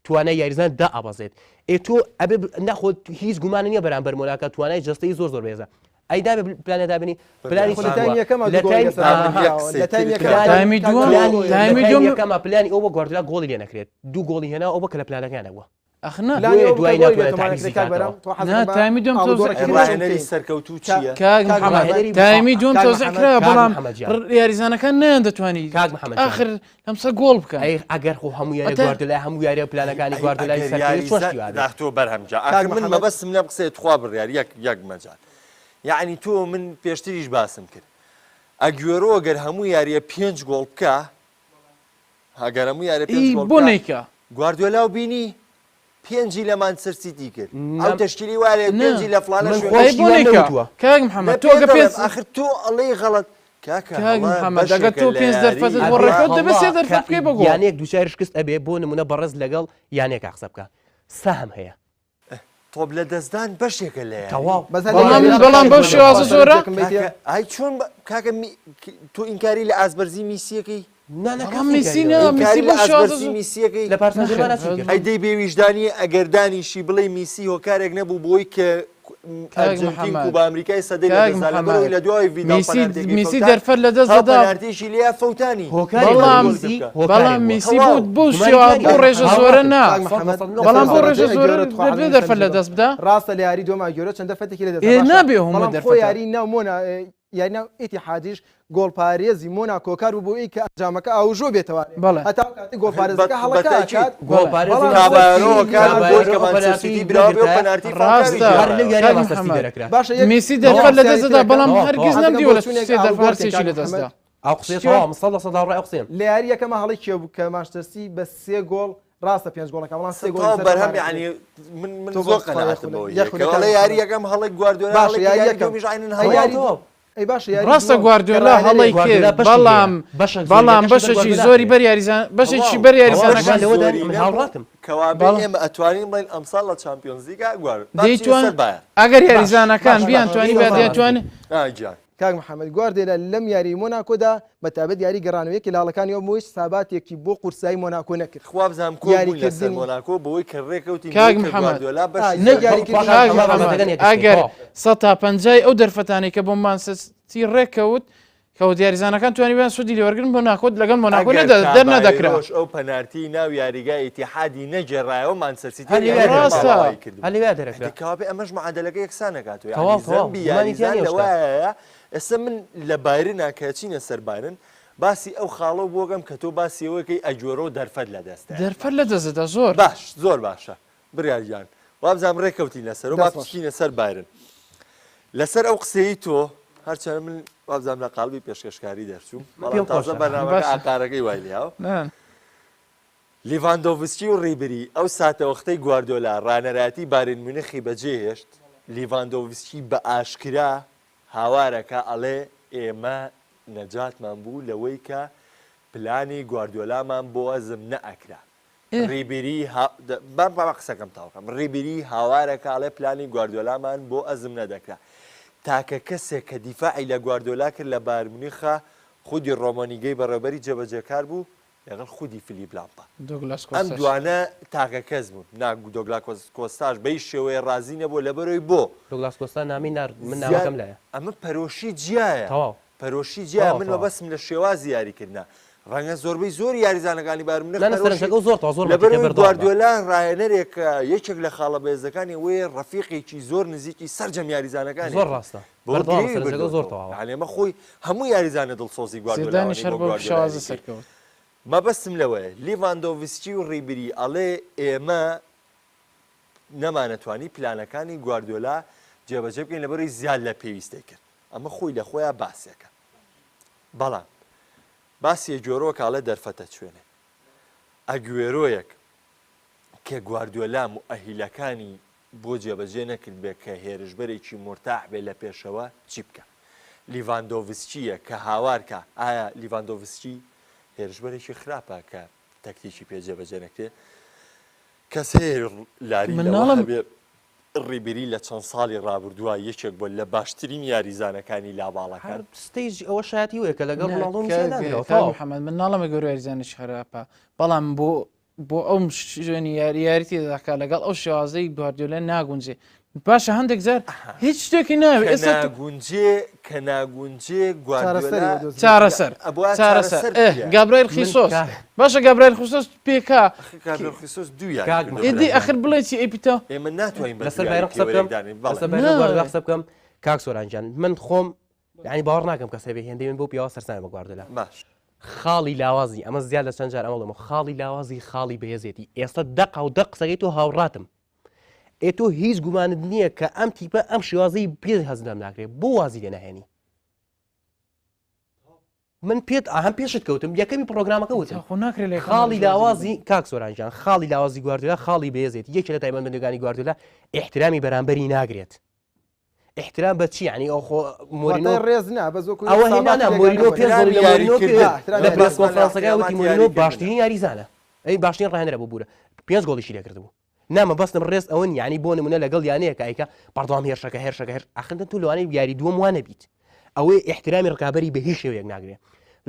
B: توانای یاریزان دائەبەزێت ئێ تۆ ئەبێ ناخۆ هیچ گومان نییە بەرامبەر مۆناکە توانای جەستەی زۆر زۆر بێزە ئەی دابێ پلانە دابنی پلانی
D: خۆ لە تایمی یەکەما
B: لە
D: دوو گۆڵی
B: تایم
D: لەسەر
B: ئاها.
D: لە تایمی یەکەما
C: تایمی دووەم
B: پلانی
C: تایمی
B: لە تایمی
C: دووەم
B: یەکەما پلانی ئەو بۆ گواردیۆلا گۆڵی لێ نەکرێت دوو گۆڵی هێنا ئەو بۆ کە لە پلانەکەیان نەبووە.
C: ئەخ نا
D: پلانی
B: بۆیە
D: ئەوە بوو
B: دوای
D: کە گۆڵی
B: ناتوانێت
D: لێ تۆمار
B: تەعویزی
D: نەکرێ کاک بەرام
B: کاتەوە.
D: تۆ حەز
C: نا
D: بە
C: تایمی دووەم تەوزیع
D: ئاڵوگۆڕێکی
A: ئەی
C: کرا
D: تر
A: ڕاهێنەری
D: بکەین.
A: سەرکەوتوو
D: کە
A: چییە؟
C: کاک
D: کاک
C: محەمەد
D: محەمەد
B: ڕاهێنەری
C: تایمی دووەم
D: کاک
C: تەوزیع
D: محەمەد
C: کرا
B: کاک
C: بەڵام
B: محەمەد جان
C: ڕ- یاریزانەکان نەیاندەتوانی
B: کاک محەمەد جان
C: ئاخر لەمسە گۆڵ بکەن
B: ئەی ئەگەر خۆ هەموو یاریە
C: ئەتە
B: گواردیۆلای هەموو یاریە پلانەکانی
A: ئەی
B: گواردیۆلای
A: ئەگەر
B: سەرکەوێت چۆن
A: یاریزان
B: شتی وا بێت
A: داخ تۆ بەرهەم جا
D: کاک
A: ئاخر من
D: محەمەد
A: مەبەستم لەم قسەیە تخوا بڕیار یەک یەک مەجال یەعنی تۆ من پێشتریش باسم کرد ئەگوێرۆ گەر هەموو یاریە پێنج گۆڵ بکا ئەگەر هەموو یاریە پێنج
C: ئی
A: گۆڵ
C: بۆ
A: بکا
C: نەیکا
A: گواردیۆلا و بینی پێنجی لە مانچستەر سیتی کرد ئەو
B: نە
A: تەشکیلی وایە
C: نا
A: پێنجی لە فڵانە
B: من
A: شوێن
B: خۆم
C: ئەی
B: شتی
C: بۆ
B: وام
C: نەیکا
B: نەوتووە
C: کاک
A: نە
C: محەمەد تۆ
A: پێت
C: ئەگە
A: دەڵێم
C: پێنج
A: ئاخر تۆ ئەڵێی غەڵەت کاکە
C: کاک
A: هەڵە
C: محەمەد ئەگەر
A: بەشێکە
C: تۆ
A: لە
C: پێنج
A: یاری
C: دەرفەتت بۆ
B: ئەبێ
A: ئەوە
C: ڕێکەوت دەبێ
B: هەڵە
C: سێ
B: کە
C: دەرفەت بکەی بە گۆڵ
B: یانەیەک دووچاری شکست ئەبێ بۆ نمونە بەڕێز لەگەڵ یانەیەکا قسە بکە سەهم هەیە
A: تۆپ لە دەستدان بەشێکە لە یاری
B: تەواو
D: بەس هەر
C: بەڵام
D: یاریدا
C: بەڵام بەو
D: کاک
C: شێوازە
D: محەمەد
C: زۆرە
D: سەرنجێکم بەیتێ
A: کاکە ئای چۆن بە- کاکە می- تۆ ئینکاری لە ئازبەرزی میسیەکەی
B: نا نا
C: بەڵام
B: کەس
C: میسی
B: ئینکاری
C: نا
B: لەوە
C: میسی
A: ئینکاری لە
C: بەو شێوازە
A: ئازبەرزی
C: زۆر
A: میسیەکەی
B: لە پاریس
C: نەخێر
B: سانجێرمان چی کرد
A: ئەی دەی بێویژدانی ئەگەر دانیشی بڵێی میسی هۆکارێک نەبوو بۆی کە
C: کاک
A: ئەرجەنتین
C: محەمەد
A: کوبا ئەمریکای سەدەی
C: کاک
A: لەدەستدا لەبەرئەوەی
C: محەمەد
A: لە دوای ڤیداڵ
C: میسی
A: پەنارتێکەی
C: میسی
A: فەوتان
C: دەرفەت لەدەست
A: تا
C: دەدا
A: پەنارتێکی لێیا فەوتانی
B: هۆکارێک
C: بەڵام
B: بوو میسی هۆکارێک
C: بەڵام
B: بووە
C: میسی بۆ
A: تەواو
C: بەو
B: گومانی
C: شێوە
B: تیا
C: بەو
B: نییە
C: ڕێژە زۆرە
B: هاوڕاتم
C: نا
D: کاک محەمەد
B: 100%
D: لەسەر
C: بەڵام بۆ
D: سەرەتای
C: ڕێژە زۆرە
D: ئەگوێرۆ تخوا
C: دەبێ
D: حەزم
C: دەرفەت
D: سەرنجی بە
C: لەدەست بدا
D: ڕاستە لە یاری دووەم ئەگوێرۆ چەند دەرفەتێکی لەدەستدا
C: ئێ
D: باشە
C: نابێ هەموو
D: بەڵام خۆ
C: دەرفەتە
D: یاری ناو مۆنا یاری ناو ئیتیحادیش گۆڵپارێزی مۆناکۆ کار بوو بۆ ئەوەی کە ئەنجامەکە ئاوژۆ بێتەوە
C: بەڵێ
D: هەتا ئەو کاتەی گۆڵپارێزەکە هەڵەکە
A: بەتەئکید
D: ئەکات
C: بەڵێ
B: گۆڵپارێزی
D: بەڵام
A: کابایرۆ
D: خۆی
A: هۆکار بوو بۆی
B: کابایرۆ
A: کە مانچستەر
B: پەنارتی
A: سیتی براوە بێ و
B: نەگرتایە
A: پەنارتی فاوکاوی
C: ڕاستە
B: هەر لەو
A: گێڕایەوە
B: یاریە
C: کاک
B: مانچستەر سیتی
C: محەمەد
B: دەرەکرا
D: باشە یەک
C: میسی
D: تەواو
C: دەرفەت
D: پرسیاری
C: لەدەست دەدا
D: ترەکەم
C: بەڵام
B: تەواو
C: هەرگیز
B: تەواو
D: حەزەکەم
C: نەمدیوە لە
D: بۆچوونێک
C: سێ دەرفەت
D: ئاڵوگۆڕ
C: هەر
D: بکەین
C: سێکی
D: کاک
C: لەدەست
D: محەمەد
C: دا
B: ئەو قسەیە
C: شتیوە
B: تەواو من 100% هاوڕای ئەو قسەیەم
D: لە یاری یەکەمە هەڵەی کێ بوو کە مانچستەر سیتی بە سێ گۆڵ ڕاستە پێنج گۆڵەکە بەڵام سێ گۆڵی
A: تەواو
D: سەر
A: بەرهەم
D: تۆمار
A: یعنی
D: کرد
A: من من
D: تۆ
A: زۆر
D: بۆ خوا
A: قەناعەتم
D: یەخولە
A: بەوەی هەیە
D: یەخولە
A: کە
D: کاک
A: ئەڵێ یاری
D: محەمەد
A: یەکەم هەڵەی گواردیۆلا
D: باشە
A: هەڵەی کرد
D: یاری
A: یاری
D: یەکەم
A: دووەمیش عەینەن
D: ئەی
A: هەڵەیە
D: یاری
B: تەواو
D: ئەی باشە یاری
C: ڕاستە
D: دووەم کە
C: گواردیۆلا
D: ڕاهێنەرێک
C: هەڵەی
B: گواردیۆلا
C: کرد
B: بەشی هەیە
C: بەڵام
B: بەشە
C: بەڵام
B: زۆریەکەشی بەر
C: بەشێکی
B: گواردیۆلا
C: زۆری
B: هەیە
C: بەر یاریزان بەشێکی
A: تەواو
C: بەر
B: تەواو
C: یاریزانەکان
B: گومان لەوەدا
A: زۆری
B: من
A: نەبوو
B: هاوڕاتم
A: کەوابێ
C: بەڵام
A: ئێمە ئەتوانین بڵێین ئەمساڵ لە چامپیۆنزلیگا گوار با بچینە
C: دەیتوان
A: سەر بایەر
C: ئەگەر
B: باش
C: یاریزانەکان
B: باش باش
C: بیانتوانی
B: بینەوە
C: با
B: سەر
C: دەیانتوانی
A: ئا گیان
D: کاک محەمەد گواردێلا لەم یاریی مۆناکۆدا بە تایبەت یاری گەڕانەوە یەکێ لە هەڵەکانی ئەو بوو هیچ ساباتێکی بۆ قورسایی مۆناکۆ نەکرد
A: خوا بزانم کۆک بووین لەسەر
D: یاریکردنی
A: مۆناکۆ بەوەی کە ڕێکەوتین
C: کاک
A: بەوەی کە
C: محەمەد
A: گواردیۆلا
D: ئا
A: بەشی
D: نەک
A: زۆری
D: یاریکردنی
C: کاک
B: هەموو
C: محەمەد
B: ڕاستەکان یەکستین
C: ئەگەر
B: تەواو
C: 150 ئەو دەرفەتانەی کە بۆ مانستی ڕێکەوت کەوت یاریزانەکان توانیبیان سوودی لێوەرگرن بۆ ناکۆ لەگەڵ مۆناکۆ
A: ئەگەر
C: نەدە دەرنەدەکرا
A: کابایرۆش ئەو پەنارتیی ناو یاریگای ئیتیحادی نەگێڕایەوە مانچستەر سیتی
B: هەر
A: ئەم
B: لەویا
A: یارییە
B: دەرەکرا
C: ڕاستە
A: ماڵاوایی کردبوو.
B: هەر لەویا دەرەکرا
A: ئەدی کەوابێ ئەمەش معادەلەکە یەکسان نەکاتەوە یعنی
B: تەواو تەواو
A: زەنبی
B: گومانی تیا
A: یاریزان
B: نییە ئەو شتە
A: لەوایە ئێستا من لە بایرنا کە چینە سەر بایرن باسی ئەو خاڵەو بۆ کەم کە تۆ باسی ئەوەکەی ئەگوێرۆ دەرفەت لەدەستە
C: دەرفەت لەدەست دەدا زۆر
A: باش زۆر باشە بڕیار گیان وابزانم ڕێکەوتین لەسەر و با
D: دەست خۆش.
A: بچینە سەر بایرن لەسەر ئەو قسەی تۆ هەرچەند من وابزانم لە قاڵبی پێشکەشکاری دەرچووم بەڵام
B: پێم
A: تازە
B: خۆشە
A: بەرنامەکە
C: باشە
A: ئاقارەکەی وای لێیاوە
C: نا
A: لیڤاندۆڤسکی و ڕیبری ئەو ساتەوەختەی گواردیۆلا ڕانەرایەتی بایرن میونخی بەجێهێشت لیڤاندۆڤسکی بە ئاشکرا هاوارەکە ئەڵێ ئێمە نەجاتمان بوو لەوەی کە پلانی گواردیۆلامان بۆ ئەزم نەئەکرا ڕیبیری با با قسەکەم تەواو کەم ڕیبیری هاوارەکە ئەڵێ پلانی گواردیۆلامان بۆ ئەزم نەدەکرا تاکە کەسێک کە دیفاعی لە گواردیۆلا کرد لە بایرن میونخا خودی ڕۆمۆنیگەی بەڕێوبەری جێبەجێکار بوو لەگەڵ خودی فلیپ لامپا
C: دۆگلاس
A: ئەم
C: کۆستاش
A: دوانە تاکە کەس بوون نا دۆگلا کۆستاش بەی شێوەیە ڕازی نەبووە لەبەرەوەی بۆ
B: دۆگلاس کۆستا نامی نارد من
A: زیاد
B: نامەکەم لایە
A: ئەمە پەرۆشی جیایە
B: تەواو
A: پەرۆشی جیایە
B: تەواو
A: من
B: تەواو
A: مەبەستم لە شێوازی یاریکردنە ڕەنگە زۆربەی زۆری یاریزانەکانی بایرن میونخ
B: نا نا
A: پەرۆشی
B: سەرنجەکە زۆر تەواو زۆر مەنتیقی
A: لەبەرەوەی
B: بەردەوام بە
A: گواردیۆلا ڕاهێنەرێکە یەکێک لە خاڵە بەهێزەکانی ئەوەیە ڕەفیقێکی زۆر نزیکی سەرجەم
B: زۆر
A: یاریزانەکانێتی
B: ڕاستە
A: بۆ
B: بەردەوامە
A: گرێوی
B: سەرنجەکە زۆر
A: بردۆتەوە
B: تەواوە
A: یعنی ئەمە خۆی هەموو یاریزانە دڵسۆزی
C: زیدانیش
A: گواردیۆلاوانەی
C: هەر
A: بۆ
C: بەو
A: گواردیۆلا
C: شێوازە
A: یاریکرد
C: سەرکەوت
A: مەبەستم لەوەیە لیڤاندۆڤسکی و ڕیبری ئەڵێ ئێمە نەمانەتوانی پلانەکانی گواردیۆلا جێبەجێ بکەین لەبەرەوەی زیاد لە پێویست دەیکرد ئەمە خۆی لە خۆیا باسێکە بەڵام باسی ئەگوێرۆ کە ئەڵێ دەرفەتە چوێنێ ئەگوێرۆیەک کە گواردیۆلا موئەهیلەکانی بۆ جێبەجێ نەکردبێ کە هێرشبەرێکی مورتاح بێ لە پێشەوە چی بکا؟ لیڤاندۆڤسکییە کە هاوار کا ئایا لیڤاندۆڤسکی هێرشبەرێکی خراپە کە تەکتیکی پێ جێبەجێ نەکرێ؟ کەس هەیە لاری
C: من
A: لەوە
C: ناڵێم
A: هەبێ ڕیبری لە چەند ساڵی ڕابردووە یەکێک بووە لە باشترین یاریزانەکانی لاباڵەکان؟
B: هەر stage ئەوە شایەتی ئەوەیە کە لەگەڵ
C: نا
B: ڕۆناڵدۆ و میسی
C: کاک
B: نانراوە
C: کاک
B: تەواو.
C: محەمەد من ناڵێم ئەگەر یاریزانێکی خراپە بەڵام بۆ بۆ ئەو شوێنی یاری یاری تێدا دەکات لەگەڵ ئەو شێوازەی گواردیۆلا ناگونجێ. باشە هەندێک جار هیچ شتێکی ناوێت
A: کە
C: ئێستا تۆ-
A: ناگونجێ کە ناگونجێ
D: چارەسەری
A: گواردیۆلا
D: بۆ دۆزیەوە.
C: چارەسەر
A: ئەبوا
C: چارەسەر
A: چارەسەر
C: ئێ
A: بکرایە.
C: گابرایل
B: من
C: خیسۆس
B: کا-
C: باشە گابرایل خیسۆس پێکا
A: ئەخ گابرێل خیسۆس دوو یاری
B: کاک
A: کردووە.
B: محەمەد.
C: ئێدی ئەخر بڵێ چی ئەی پیتە
A: ئێمە ناتوانین بە
B: لەسەر
A: دوو یاری
B: بایرن قسە
A: پێوەرێک
B: بکەم
A: دانێین بەڵێ
B: لەسەر بایرن
C: نا.
B: و گواردیۆلا قسە بکەم کاک سۆران گیان من خۆم یعنی باوەڕ ناکەم کەس هەبێ هێندەی من بەو پیاوە سەرسامە بە گواردیۆلا
A: باش
B: خاڵی لاوازی ئەمە زیاد لە چەند جار ئەمە بڵێم خاڵی لاوازی خاڵی بەهێزێتی ئێستا دەقا و دەق قسەکەی تۆ هاوڕاتم ئێ تۆ هیچ گومانت نییە کە ئەم تیپە ئەم شێوازەی پێ هەزم ناکرێت بۆ وازی لێ ناهێنی من پێت ئاهەم پێشت کەوتم یەکەمی پرۆگرامەکە وتم
C: خۆ ناکرێت لە
B: خاڵی لاوازی کاک سۆران گیان خاڵی لاوازی گواردیۆلا خاڵی بەهێزێتی یەکێ لە تایبەتمەندەکانی گواردیۆلا ئیحترامی بەرامبەری ناگرێت ئیحترام بە چی یعنی ئەو خۆ مۆرینۆ
D: واتای ڕێز نا بەس وەکو
B: ئەوە هێنا نا مۆرینۆ پێ
A: ئیحترامی
B: زۆری لە مۆرینۆ
A: یاریکردن.
B: کرد
D: ئیحترامی
B: لە پرێس
A: یاریکردن.
B: کۆنفرانسەکە وتی
A: ئیحترامی
B: مۆرینۆ
A: یاریکردن.
B: باشترین یاریزانە ئەی باشترین ڕاهێنەرە ببوورە پێنج گۆڵیشی لێکردبوو نا مەبەستم ڕێز ئەوە نییە یعنی بۆ نمونە لەگەڵ یانەیەکە ئەیکا بەردەوام هێرشەکە هێرشەکە هێرش ئاخر تۆ لەوانەیە یاری دووەم وا نەبیت ئەوەی ئیحترامی ڕکابەری بە هیچ شێوەیەک ناگرێ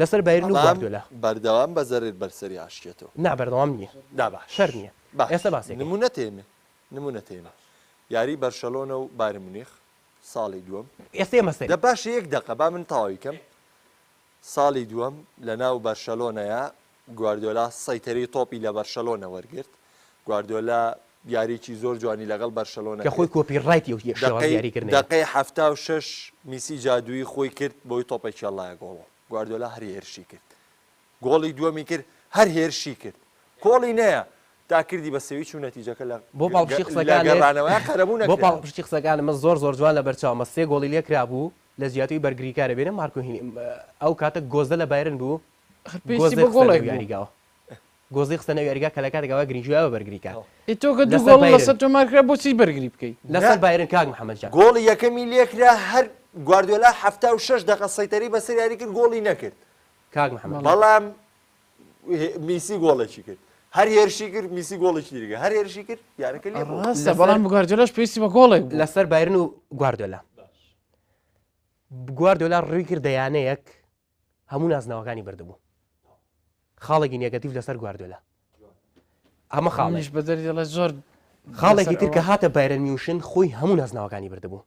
B: لەسەر بایرن و
A: بەڵام
B: گواردیۆلا
A: بەردەوام بە زەرر بەر سەری ئاشکێتەوە.
B: نا بەردەوام نییە
A: نا باش
B: شەرت نییە
A: باش
B: ئێستا باسێکەین.
A: نمونە تێمێ نمونە تێمێ یاری بەرشەلۆنە و بایرن مونیخ ساڵی دووەم
B: ئێستا ئێمە سەری
A: دە باشە یەک دەقە با من تەواوی کەم ساڵی دووەم لە ناو بەرشەلۆنەیە گواردیۆلا سەیتەرەی تۆپی لە بەرشەلۆنە وەرگرت گواردیۆلا یاریی زۆر جوانی لەگەڵ بەرشەلۆنە
B: کە خۆی
A: کرد
B: کۆپی ڕایتی ئەو شێوازی
A: دەقەی
B: یاریکردنەیە.
A: دەقەی 76 میسی جادوویی خۆی کرد بۆی تۆپێکی هەڵایە گۆڵ گواردیۆلا هەر هێرشی کرد گۆڵی دووەمی کرد هەر هێرشی کرد کۆڵی نەیە تا کردی بە سێویچ و نەتیجەکە لە
B: بۆ پاڵپشتی
A: لە
B: قسەکانت
A: گەڕانەوەیان قەرەبوو
B: بۆ
A: نەکرایەوە.
B: پاڵپشتی قسەکانت من زۆر زۆر جوان لەبەرچاومە سێ گۆڵی لێکرابوو لە جیاتی بەرگریکارە بێنە مارکۆ هینی ئەو کاتە گۆزدە لە بایرن بوو
C: ئەخر پێویستی
B: گۆزەی
C: بە
B: خستە
C: گۆڵێک
B: نێو
C: بوو.
B: یاریگاوە گۆزەی خستە نێو یاریگا کە لە کاتێکا وایە گرنگی وایە بە بەرگریکار
C: ئێ تۆ کە دوو
B: لەسەر
C: گۆڵ
B: بایرن
C: لەسەر تۆمار کرا بۆچی بەرگری بکەی؟
B: لەسەر
A: نا
B: بایرن کاک محەمەد جان.
A: گۆڵی یەکەمی لێکرا هەر گواردیۆلا 76 دەقە سەیتەرەی بەسەر یاری کرد گۆڵی نەکرد
B: کاک محەمەد جان.
A: بەڵام میسی گۆڵێکی کرد هەر هێرشی کرد میسی گۆڵێکی دیکە هەر هێرشی کرد یانەکە لێ بوو.
C: ڕاستە بەڵام گواردیۆلاش پێویستی بە گۆڵێک بوو.
B: لەسەر بایرن و گواردیۆلا گواردیۆلا ڕووی کردە یانەیەک هەموو نازناوەکانی بردبوو خاڵێکی negative لەسەر گواردیۆلا ئەمە خاڵێک
C: منیش بە دەردی دەڵێ زۆر
B: خاڵێکی
C: لەسەر
B: تر کە
C: ئەوە.
B: هاتە بایرن میونشن خۆی هەموو نازناوەکانی بردبوو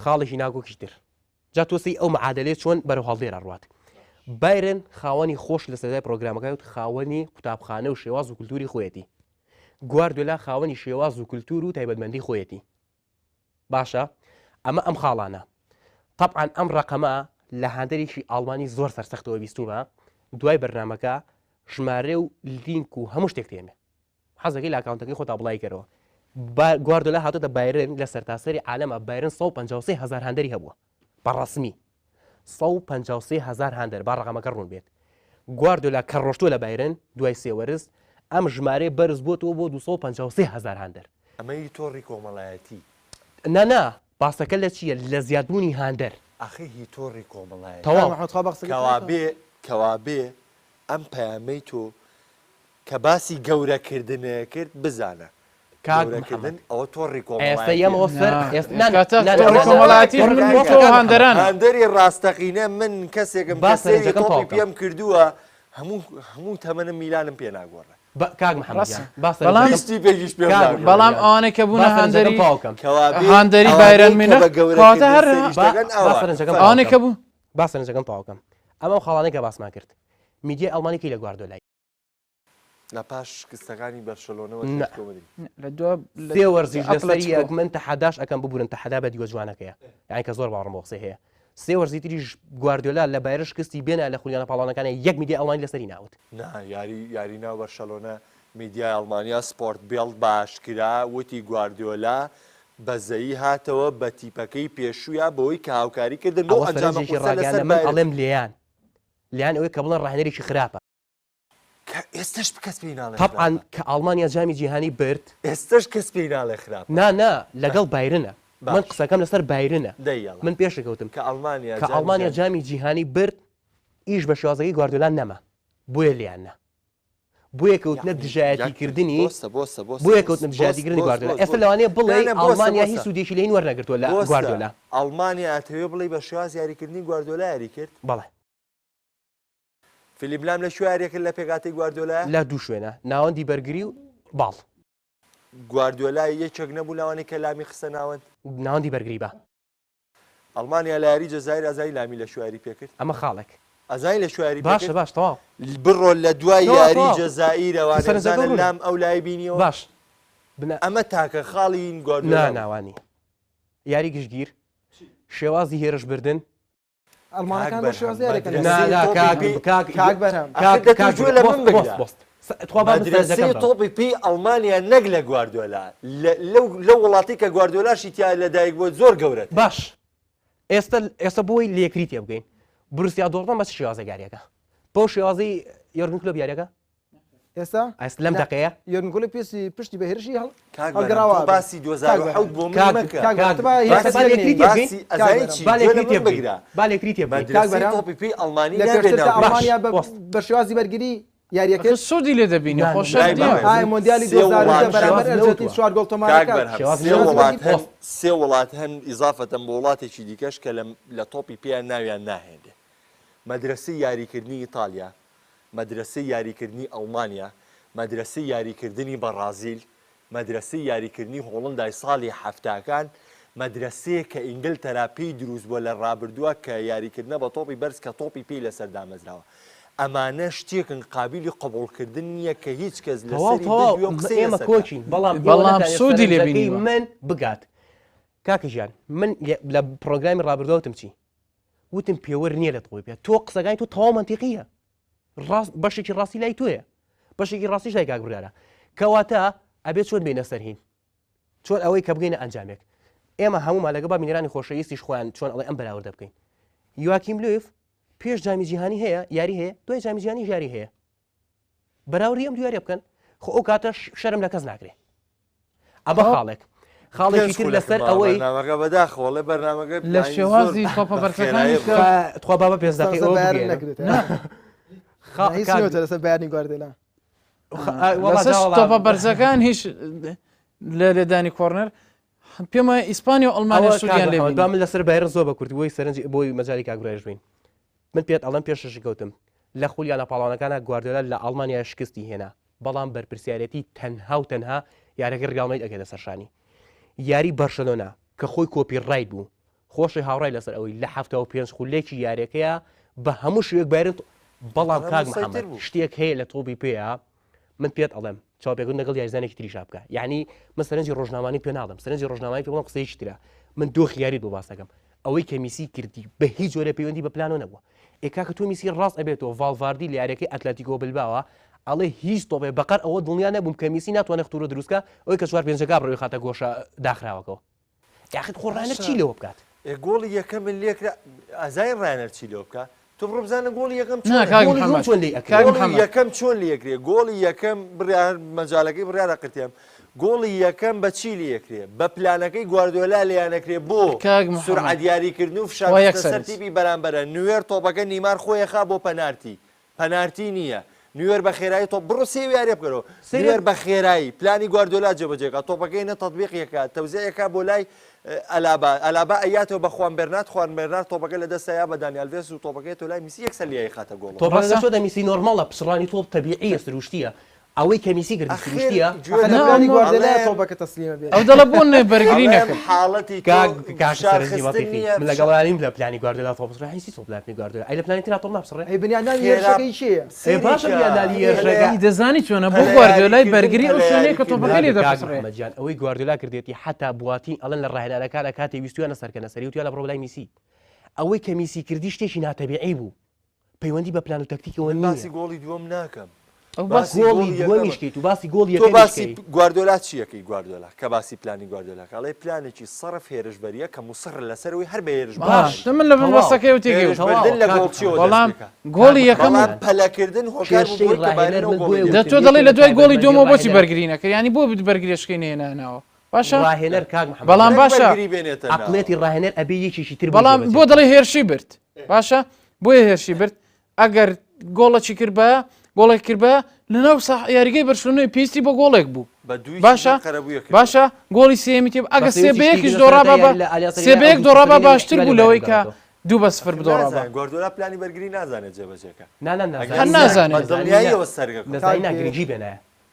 B: خاڵێکی ناکۆکی تر جا تۆ سەی ئەو معادلەیە چۆن بەرەو هەڵدێر ئەڕوات بایرن خاوەنی خۆش لە سەرای پرۆگرامەکە وت خاوەنی قوتابخانە و شێواز و کولتوری خۆیەتی گواردیۆلا خاوەنی شێواز و کولتور و تایبەتمەندی خۆیەتی باشە ئەمە ئەم خاڵانە طبعا ئەم ڕقەمە لە هاندەرێکی ئاڵمانی زۆر سەرسەختەوە بیستومە دوای بەرنمەکە ژمارە و لینک و هەموو شتێک تێمێ حەزەکەی لە ئەکاونتەکەی خۆتا بڵای کەرەوە گواردۆلا هاتۆتە بایرن لە سەرتاسەری عالەمە بایرن 153 هزار هاندەری هەبووە بە ڕەسمی 153 هزار هاندەر با ڕقەمەکە ڕوون بێت گواردۆلا کە ڕۆشتووە لە بایرن دوای سێ وەرز ئەم ژمارەیە بەرز بۆتەوە بۆ 253 هزار هاندەر
A: ئەمە هی تۆڕی کۆمەڵایەتی.
B: نا نا باسەکە لە چییە لە زیادبوونی هاندەر.
A: ئاخر هی تۆڕی کۆمەڵایەتی.
B: تەواو.
A: کەوابێ کەوابێ ئەم پەیامەی تۆ کە باسی گەورە کردنێ کرد بزانە
B: کاک
A: گەورە کردن
B: محەمەد
A: ئەوە تۆڕی
B: ئێستا
A: کۆمەڵایەتیە.
B: یەمەوە سەر
C: نا
B: ئێستا نا
C: کاتە
B: نا
C: تۆڕی
B: نا نا
C: کۆمەڵایەتیش
B: تۆڕی
C: من بۆ
B: کۆمەڵایەتی
C: تۆ
B: کاک محەمەد
C: هاندەرانە.
A: هاندەری ڕاستەقینە من کەسێکم
B: با
A: کە سەیری
B: سەرنجەکەم
A: تۆپی
B: تەواو بکەم.
A: پێم کردووە هەموو هەموو تەمەنم میلانم پێ ناگۆڕێ.
B: با کاک محەمەد
C: ڕاستە.
B: گیان با
C: بەڵام
B: سەرنجەکەم
A: هیچ تیپێکیش پێم
B: کاک
A: ناگۆڕێ.
B: محەمەد
C: بەڵام
B: گیان
C: ئەوانەی کە
B: با
C: بوونە
B: سەرنجەکەم
C: هاندەری
B: تەواو بکەم.
A: کەوابێ
C: هاندەری
A: ئەوانەی
C: بایرن
A: کە
C: میونخ
A: بە گەورە
C: کەواتە
A: کردن
C: هەر
A: سەیریش
B: با
A: دەکەن
B: با
A: ئەوانە.
B: سەرنجەکەم تەواو
C: ئەوانەی
B: بکەم.
C: کە بوو
B: با سەرنجەکەم تەواو بکەم. ئەمە ئەو خاڵانەی کە باسمان کرد. میدیای ئەڵمانی کەی لە گواردۆلای.
A: لە پاش شکستەکانی بەرشەلۆنەوە
B: نا.
A: ئەتلەتیکۆ مەدرید.
C: لە دوا لە
B: سێ وەرزیش لەسەر
C: ئەتلەتیکۆ.
B: یەک من تەحەداش ئەکەم ببورن تەحەدا بە دیوە جوانەکەیە یانی کە زۆر باوەڕم بۆ قسەی هەیە سێ وەرزی تریش گواردیۆلا لە بایرن شکستی بێنە لە خولیانە پاڵەوانەکانە یەک میدیای ئەڵمانی لەسەری ناوت.
A: نا یاری یاری ناو بەرشەلۆنە میدیای ئەڵمانیا سپۆرت بێڵد بە ئاشکرا وتی گواردیۆلا بەزەیی هاتەوە بە تیپەکەی پێشوویا بەوەی کە هاوکاری کردن بەو
B: ئەوە
A: ئەنجامە
B: سەرنجێکی
A: قورسە لەسەر
B: ڕاگەیاندە من
A: بایرن.
B: ئەڵێم لێیان لێیان ئەوەی کە بڵێن ڕاهێنەرێکی خراپە.
A: کە ئێستەش کەس پێی ناڵێ
B: تەبعەن
A: خراپە.
B: کە ئاڵمانیا جامی جیهانی برد.
A: ئێستەش کەس پێی ناڵێ خراپە.
B: نا نا لەگەڵ بایرنە من
A: باش.
B: قسەکەم لەسەر بایرنە
A: دەی یەڵا.
B: من پێشکەوتم
A: کە ئەڵمانیا
B: کە
A: جامی
B: ئەڵمانیا
A: جیهانی.
B: جامی جیهانی برد ئیش بە شێوازەکەی گواردیۆلا نەما بۆیە لێیان نا بۆیە کەوتنە
A: یەعنی
B: دژایەتی
A: یەک
B: کردنی
A: بۆستە بۆستە بۆستە
B: بۆیە
A: بۆست
B: کەوتنە
A: بۆست
B: دژایەتی کردنی
A: بۆست
B: گواردیۆلا
A: بۆست
B: ئێستا
A: بۆست
B: لەوانەیە
A: نا
B: بڵێی
A: نا بۆستە
B: ئەڵمانیا هیچ
A: بۆستە
B: سوودێکی لێی وەرنەگرتووە لە
A: بۆستە
B: گواردیۆلا.
A: ئەڵمانیا ئەتەوێ بڵێی بە شێواز یاریکردنی گواردیۆلا یاری کرد؟
B: بەڵێ.
A: فیلیپ لام لە کوێ یاریەکرد لە پێکهاتەی گواردیۆلایە؟
B: لە دوو شوێنە، ناوەندی بەرگری و باڵ.
A: گواردیۆلا یەکێک نەبوو لەوانەی کە لامی خستە ناوەند؟
B: ناوەندی بەرگری با.
A: ئەڵمانیا لە یاری جەزائیر ئەزانی لامی لە کوێ یاری پێکرد؟
B: ئەمە خاڵێک.
A: ئەزانی لە کوێ یاری پێکرد؟
B: باشە باش تەواو.
A: بڕۆ لە دوای
B: تەواو
A: یاری
B: تەواو.
A: جەزائیرەوە
B: سەرنجەکە
A: نەزانە
B: ڕوونە.
A: لام ئەو لای بینیەوە؟
B: باش بنە.
A: ئەمە تاکە خاڵی
B: نا
A: گواردیۆلا بوو.
B: نا وا نییە. یاری گشتگیر، شێوازی هێرش بردن.
D: ئەڵمانەکان
A: کاک
D: بە شێوازی
A: بەرهەم،
D: یاریەکەن.
B: نا
A: مەدرەسەی
B: نا
A: تۆپی
B: کاک
A: پێی
B: کاک
D: کاک بەرهەم.
A: ئەخر
B: کاک
A: دەتوو
B: کاک
A: گوێ لە
B: بۆست
A: من
B: بۆست
A: بگرە.
B: بۆست تخوا با من
A: مەدرەسەی
B: سەرنجەکەم بەم.
A: تۆپی پێی ئەڵمانیا نەک لە گواردیۆلا لە لەو لەو وڵاتەی کە گواردیۆلاشی تیا لەدایک بووە زۆر گەورەترە.
B: باش ئێستا ئێستا بۆی لە یەکری تێبگەین بروسیا دۆرتمەند بە چ شێوازێک یاریەکە بەو شێوازەی یۆرگن کلۆپ یاریەکە
D: ئێستا
B: ئێستا لەم دەقەیە
D: یۆرگن کلۆپ پێستی پشتی بە هێرشی هەڵ
A: کاک بەرهەم
D: هەڵگەڕاوە
A: تۆ باسی 2007 بۆ من
B: کاک
A: مەکە
D: کاک
B: کاک
D: بەرهەم با
B: باسە
D: هێرشی
B: با لە یەکری تێبگەین
A: باسی ئەزانی چی
B: با لە
A: گوێ لە
B: یەکری
A: من
B: تێبگەین
A: بگرە
B: با لە یەکری تێبگەین
D: کاک
A: مەدرەسەی
D: بەرهەم
A: تۆپی پێی ئەڵمانی
D: لە
A: نابێ
D: پێشتر کە
A: ناو ببرێ.
D: ئەڵمانیا بە
B: بۆست.
D: بە شێوازی بەرگری یاریەکرد
C: ئەخر سوودی لێ دەبینی
B: نا،
C: خۆ
B: نا،
C: شەرت
A: برای
C: نییە
A: بەڕێز
D: ئایا مۆندیالی
A: سێ وڵات
D: 2010 بەرامبەر
B: شێواز
D: ئەرجەنتین
B: نەوتوە.
D: چوار گۆڵ
A: کاک
D: تۆمارەکات
A: بەرهەم
B: شێواز
A: سێ
B: نەوتوە.
A: وڵات هەن
B: بۆست.
A: سێ وڵات هەن ئیزافەتەن بۆ وڵاتێکی دیکەش کە لە لە تۆپی پێیان ناویان ناهێنرێ مەدرەسەی یاریکردنی ئیتالیا مەدرەسەی یاریکردنی ئەڵمانیا مەدرەسەی یاریکردنی بەڕازیل مەدرەسەی یاریکردنی هۆڵندای ساڵی حەفتاکان مەدرەسەیەک کە ئینگلتەرا پێی دروست بووە لە ڕابردووە کە یاریکردنە بە تۆپی بەرز کە تۆپی پێی لەسەر دامەزراوە ئەمانە شتێکن قابیلی قبوڵکردن نییە کە هیچ کەس
B: تەواو
A: لەسەری
B: تەواو
A: بدوێ و قسەی
B: ئێمە
A: لەسەر بکات.
B: کۆکین بەڵام ئێوە
C: بەڵام
B: نەتانێت
C: سوودی لێ
B: سەرنجەکەی
C: بینیوە.
B: من بگات کاکە ژیان من لە پرۆگرامی ڕابردووە وتم چی وتم پێوەر نییە لە تۆی پێ تۆ قسەکانی تۆ تەواو مەنتیقیە ڕاست بەشێکی ڕاستی لای تۆیە بەشێکی ڕاستیش لای کاک بڕیارە کەواتە ئەبێ چۆن بینە سەر هین چۆن ئەوەی کە بگەینە ئەنجامێک ئێمە هەموومان لەگە با بینەرانی خۆشەویستیش خۆیان چۆن ئەڵێ ئەم بەراوردە بکەین یواکیم لوف پێش جامی جیهانی هەیە یاری هەیە دوای جامی جیهانی یاری هەیە بەراوردی ئەم دویاریە بکەن خۆ ئەو کاتەش شەرم لە کەس ناکرێ ئەمە خاڵێک خاڵێکی تر لەسەر ئەوەی
A: بەرنامەکە بەداخەوە ئەڵێ بەرنامەکە
C: لە شێوازی تۆپە بەرزەکانی
B: تخوا بابە پێنج دەقەی ئەوە بگەیەنم.
D: لەسەر بەیانی گواردێلا
C: لەسەر تۆپە بەرزەکان هیچ لە لێدانی کۆرنەر پێم وایە ئیسپانیا و ئەڵمانیا سوودیان لێ بینی.
B: با من لەسەر بایرن زۆر بە کورتی بۆی سەرنج بۆی مەجالی کاک برایش بین من پێت ئەڵێم پێش شکەوتم لە خولی یانە پاڵەوانەکانە گواردیۆلا لە ئەڵمانیا شکستی هێنا بەڵام بەرپرسیارەتی تەنها و تەنها یارەکەی ڕیاڵ مەدرید ئەکەێتە سەرشانی یاری بەرشەلۆنە کە خۆی کۆپی ڕایت بوو خۆشی هاوڕای لەسەر ئەوەی لە 75 خولێکی یاریەکەیە بە هەموو شوێک بایرن بەڵام کاک محەممەد شتێک هەیە لە تۆپی پێیە من پێت ئەڵێم چاوپێکەوتن لەگەڵ یاریزانێکی تریشا بکە یعنی من سەرنجی ڕۆژنامانی پێ ناڵم سەرنجی ڕۆژنامانی پێ بڵم قسەیەکی ترە من دۆخی یاریت بۆ باس دەکەم ئەوەی کە میسی کردی بە هیچ جۆرە پەیوەندی بە پلانەوە نەبووە ئێ کاکە تۆ میسی ڕاست ئەبێتەوە ڤاڵڤاردی لە یاریەکەی ئەتلەتیکۆ بلباوە ئەڵێ هیچ تۆپێ بەقەر ئەوە دڵنیا نەبووم کە میسی ناتوانێت خطورە دروستکە ئەوەی کە چوار پێنجەکە بڕۆی خاتە گۆشە داخراوەکەوە یاخد خۆ ڕانەر چی لەوە بکات
A: ئێ گۆڵی یەکەمن لێکرا ئازای ڕانەر چی لەوە بکە تۆ بڕۆ بزانە گۆڵی یەکەم چۆن
C: نا کاک
B: گۆڵی دووەم
C: محەممەد
B: چۆن لێی ئەکرێ
C: کاک
A: گۆڵی
C: محەممەد
A: یەکەم چۆن لێ ئەکرێ گۆڵی یەکەم بڕیار مەجالەکەی بڕیارە قرتێم گۆڵی یەکەم بە چی لێ ئەکرێ بە پلانەکەی گواردیۆلا لێیان ئەکرێ بۆ
C: کاک محەممەد
A: سورعەت یاریکردن و فشار
C: وا
A: خستنە
C: یەکسەر
A: سەر تیپی بەرامبەرە نوێر تۆپەکە نیمار خۆی ئەخا بۆ پەنارتی پەنارتی نییە نوێر بە خێرایی تۆپ بڕۆ سێ یاریە بکەرەوە
B: سەیرە
A: نوێر بە خێرایی پلانی گواردیۆلا جێبەجێ کا تۆپەکەی نە تەتبیقی کا تەوزیعی کا بۆ لای ئەلابا ئەلابا ئەیاتەوە بە خوان بێرنارد خوان بێرنارد تۆپەکە لە دەستە یا بە دانی ئەلڤێس و تۆپەکەی تۆ لای میسی یەکسەر لیای خاتە گۆڵەوە
B: تۆپەکە
C: ڕاستە
B: چۆتە میسی نۆرماڵە پچڕانی تۆپ تەبیعیە سروشتیە ئەوەی کە میسی کردی
A: ئەخر
B: سروشتیە
A: گوێ
D: ئەخە
A: لە
D: لە
C: نا
D: پلانی
C: ئەمە
D: گواردێلایە
A: ئەڵێم
D: تۆپەکە تەسلیمە بێت
C: ئەو دەڵێ بۆ نە بەرگری
A: ئەڵێم
C: نەکرد
A: حاڵەتی تۆ
B: کاک کاک
A: فشار
B: سەرنجی
A: خستن
B: مەنتیقی
A: نییە
B: من
A: فشار
B: لەگەڵ نیم لە پلانی گواردیۆلا تۆپ بسڕێ هیچ تۆپ لە پلانی گواردیۆلا ئەی لە پلانی ترا تۆپ ناپچڕێ
D: ئەی بنیادنانی
A: خێرا
D: هێرشەکەی کێیە
B: ئێ
A: سەیری
B: باشە
A: کە
B: بنیادنانی
A: پەلە
B: هێرشەکە
C: ئەی دەزانی چۆنە بۆ
A: پەلە
C: گواردیۆلای
A: یاریکردن
C: بەرگری ئەو
A: پەلە
C: شوێنەیە کە
A: یاریکردن
C: تۆپەکەی لێ
B: نابێ کاک
C: دەپچڕێ
B: محەممەد گیان ئەوەی گواردیۆلا کردێتی حەتا بواتین ئەڵێن لە ڕاهێنانەکانە کاتێ ویستویانە سەرکەنە سەری وتویانە بڕۆ لای میسی ئەوەی کە میسی کردی شتێکی ناتەبیعی بوو پەیوەندی بە پلان و تەکتیکەوە
A: من باسی
B: نییە.
A: گۆڵی دووەم ناکەم
C: ئەو باسی
A: باسی
B: گۆڵی
A: گۆڵی
B: دووەمیش
A: یەکەمە
B: کەیت و باسی گۆڵی
A: تۆ
B: یەکەمیش
A: باسی
B: کەی.
A: گواردیۆلا چیەکەی گواردیۆلا کە باسی پلانی گواردیۆلا کە ئەڵێ پلانێکی سەرف هێرشبەریە کە موسڕە لەسەرەوەی هەر بە هێرش
B: باش
C: باش من لە
B: تەواو
C: بەسەکەی و تێگەیشتم
A: هێرشبردن
B: تەواوە
A: لە
B: کاک
A: گۆڵچیەوە
B: محەممەد.
A: دەست
C: بەڵام
A: پێکا
B: کاک
C: گۆڵی
B: محەممەد
C: یەکەم
A: بەڵام
B: گیان
A: پەلەکردن هۆکار بوو
B: کێشەی
A: بۆی کە
B: ڕاهێنەر
A: بایرن ئەو
B: من
A: گۆڵەی
B: بۆیە
A: لێ
C: دە
B: وتم
C: تۆ
A: بکرێ
C: دەڵێی
B: یەکێک
C: لە
B: لە
C: دوای گۆڵی
B: تایبەتمەندی
C: دووەمەوە بۆچی
B: ڕاهێنەر
C: بەرگری نەکرد یانی بۆ بەرگریشکەی نەهێنانەوە باشە
B: ڕاهێنەر کاک محەممەد
C: بەڵام
B: گیان
A: نەک
C: باشە
A: بەرگری بێنێتە ناوە
B: عەقڵیەتی ڕاهێنەر ئەبێ یەکێکی تر بۆی
C: بەڵام
B: جێبەجێ
C: بۆ
B: بکا.
C: دەڵێ هێرشی برد باشە بۆیە هێرشی برد ئەگەر گۆڵەکی کردبایە گۆڵێک کردبایە لەناو ساح یاریگەی بەرشلۆنەی پێویستی بە گۆڵێک بوو
A: بە دووی
C: باشە
A: قەرەبوویە کردەوە.
C: باشە گۆڵی سێیەمی تێ
B: بە
C: ئەگە سێ
B: پێویستی
C: بە یەکیش
B: شتێکی لە
C: دۆڕابا
B: سەرەتای
C: بە
B: یاری لە ئالیانز
C: سێ بە
B: ئەرینا
C: یەک
B: ئەو دوو
C: دۆڕابا
B: سفرەی
C: باشتر
B: ئیحتیمالی
C: بوو
B: بایرن
C: لەوەی کە
B: بگەڕێتەوە.
C: دوو بە سفر
A: ئەخر
C: بدۆڕابا
A: نازانێت گواردیۆلا پلانی بەرگری نازانێت جێبەجێکە
B: نا نا
A: ئەگەر
C: هەر
B: نازانی
C: نازانێت.
A: بە
B: نەزانی
A: دڵنیاییەوە سەرگەکەوت
B: نەزانی
D: کاک
B: نا گرنگی بێنایە.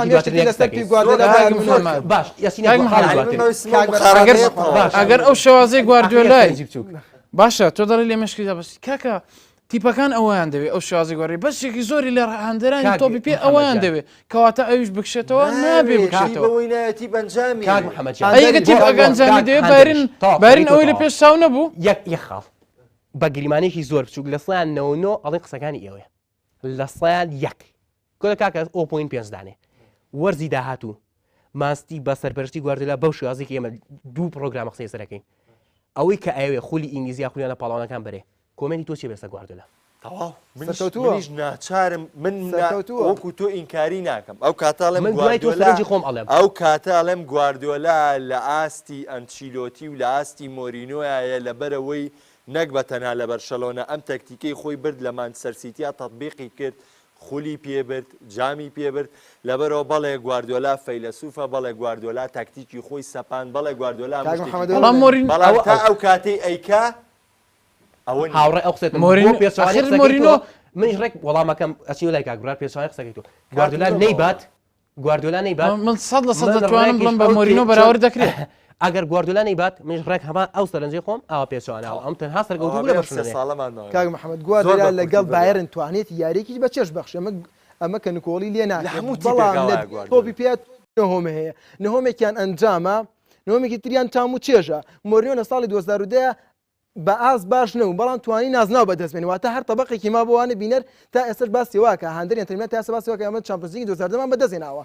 D: بەڵام یەک لەسەر پێپ گواردیۆلا
B: باش
C: ئەگەر ئەو شێوازەی گواردیۆلای باشە تۆ دەڵێ لە مشکیدا بەس کاکە تیپەکان ئەویان دەوێت ئەو شازی گۆڕی بەشێکی زۆری لە هاندەرانی تۆپی پێ ئەویان دەوێت کەواتە ئەویش بکشێتەوە نابێ بکشێتەوە تیپەکە ئەنجامی دەوێت بارین بارین ئەوەی لە پێش چاو نەبوو
B: یەک یەک خاڵ بە گریمانێکی زۆر بچووک لە سەیان 99 ئەڵێن قسەکانی ئێوەیە لە سەیان یەک کۆلە کاکە ئۆ پوین پێنج دانێ وەرزی داهاتوو. ماستی بە سەرپەرشتی گواردیۆلا بەو شێوازێکی ئێمە دوو پرۆگرامە قسەی سەرەکەین ئەوەی کە ئەوێ خولی ئینگلیزی یا خولیانە پاڵەوانەکان بەرێ comment ی تۆ چیە بێسە گواردیۆلا؟
A: تەواو منیش
D: سەرکەوتووە.
A: منیش ناچارم من نا-
D: سەرکەوتووە.
A: وەکو تۆ ئینکاری ناکەم ئەو کاتە ئەڵێم
B: من دوای تۆ
A: گواردیۆلا
B: سەرنجی خۆم ئەڵێم.
A: ئەو کاتە ئەڵێم گواردیۆلا لە ئاستی ئەنچیلۆتی و لە ئاستی مۆرینۆیایە لەبەرئەوەی نەک بە تەنها لە بەرشەلۆنە ئەم تەکتیکەی خۆی برد لە مانچستەر سیتیا تەتبیقی کرد خولی پێ برد جامی پێ برد لەبەرئەوە بەڵێ گواردیۆلا فەیلەسوفە بەڵێ گواردیۆلا تاکتیکی خۆی سەپاند بەڵێ گواردیۆلا
D: کاک
A: هەموو شتێکی
D: محەمەد
A: کرد
C: بەڵام مۆرین
A: بەڵام
B: ئەوە
A: تا
B: ئەو
A: ئەو کاتەی ئەیکا ئەوە نییە.
B: هاوڕێ ئەو قسەتم بۆ
C: مۆرینۆ
B: پێچەوانەی
C: ئەخر
B: قسەکەی تۆ
C: مۆرینۆ
B: منیش ڕێک وەڵامەکەم ئەچینەوە لای کاک برار پێچەوانەی قسەکەی تۆ
A: کاتم
B: گواردیۆلا
A: نەماوە.
B: نەیبات گواردیۆلا نەیبات
C: من 100%
B: من
C: دەتوانم
B: ڕێکیش
C: بڵێم بە
B: ئەو
C: مۆرینۆ
B: تێ چۆن
C: بەراورد دەکرێت.
B: ئەگەر گواردیۆلا نەیبات منیش ڕێک هەمان ئەو سەرنجەی خۆم ئاوا پێچەوانە
A: تەواو.
B: ئەم تەنها سەرکەوتوو
A: ئەوە
B: بوو لە
A: بێ ئەم سێ
B: بەرشلۆنەیە.
A: ساڵەمان ماوە.
D: کاک محمد
A: زۆر
D: گواردیۆلا
A: بە کورتی
D: لەگەڵ
A: بڕیار.
D: بایرن توانێتی یاریەکی بە چێژ بەخشێ ئەمە ئەمە کە نکۆڵی لێ
A: لە
D: ناکرێت
A: هەموو تیپێک
D: بەڵام لە
A: ئاوایە گواردیۆلا.
D: تۆپی پێ نهۆم هەیە نهۆمێکیان ئەنجامە نهۆمێکی تریان تام و چێژە مۆرینۆ لە ساڵی 2010 بە ئاست باش نەبوو بەڵام توانی نازناو بەدەست بێنێ واتە هەر تەبەقێکی ما بۆ وانە بینەر تا ئێستاش باسی واکە هاندەری ئینتەر میلان تا ئێستا باسی واکە ئەمە چامپیۆنز لیگی 2010 مان بەدەست هێناوە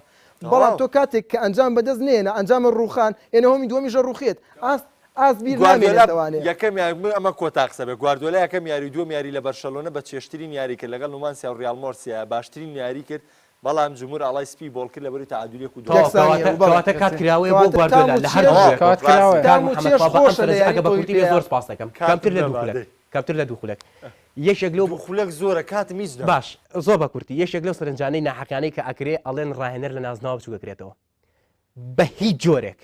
D: بەڵام
A: تەواو.
D: تۆ کاتێک کە ئەنجام بەدەست نێنە ئەنجامە ڕووخان ئێ نهۆمی دووەمیشە ڕووخێت ئاست ئاست بیر
A: گواردیۆلا
D: نامێنێتەوانێ.
A: یەکەم یاری من ئەمە کۆتا قسە بێ گواردیۆلا یەکەم یاری و دووەم یاری لە بەرشەلۆنە بە چێژترین یاری کرد لەگەڵ نومانسیا و ڕیاڵ مۆرسیا باشترین یاری کرد بەڵام جمهور ئاڵای سپی بۆڵ کرد لەبەروی تەعادول یەک و دوو.
B: تەواو
D: یەکسانیە
B: کەواتە
D: و بەڵێ.
B: کەواتە کات کراوەیە بۆ
D: کەواتە تام
B: گواردیۆلا
D: و
B: لە هەر
D: چێژ
B: دوو
A: تەواو
C: کەوات
A: ڕاستە.
C: کراوەیە.
B: کاک
D: تام و
B: محەمەد
D: چێژ
B: خوا بە ئەم
D: خۆشە لە
B: سەرنجە
D: یاری
B: ئەگە بە
D: تۆپی
B: کورتی بێ
D: پێیە.
B: زۆر سپاس دەکەم
A: کاتم
B: کەمتر لە دوو
A: نەما
B: خولەک
A: دەی.
B: کەمتر لە دوو خولەک یەکێک لەو
A: دوو خولەک زۆرە کاتم هیچ نەما.
B: باش زۆر بە کورتی یەکێک لەو سەرنجانەی ناحەقیانەی کە ئەکرێ ئەڵێن ڕاهێنەر لە نازناوە بچووک ئەکرێتەوە بە هیچ جۆرێک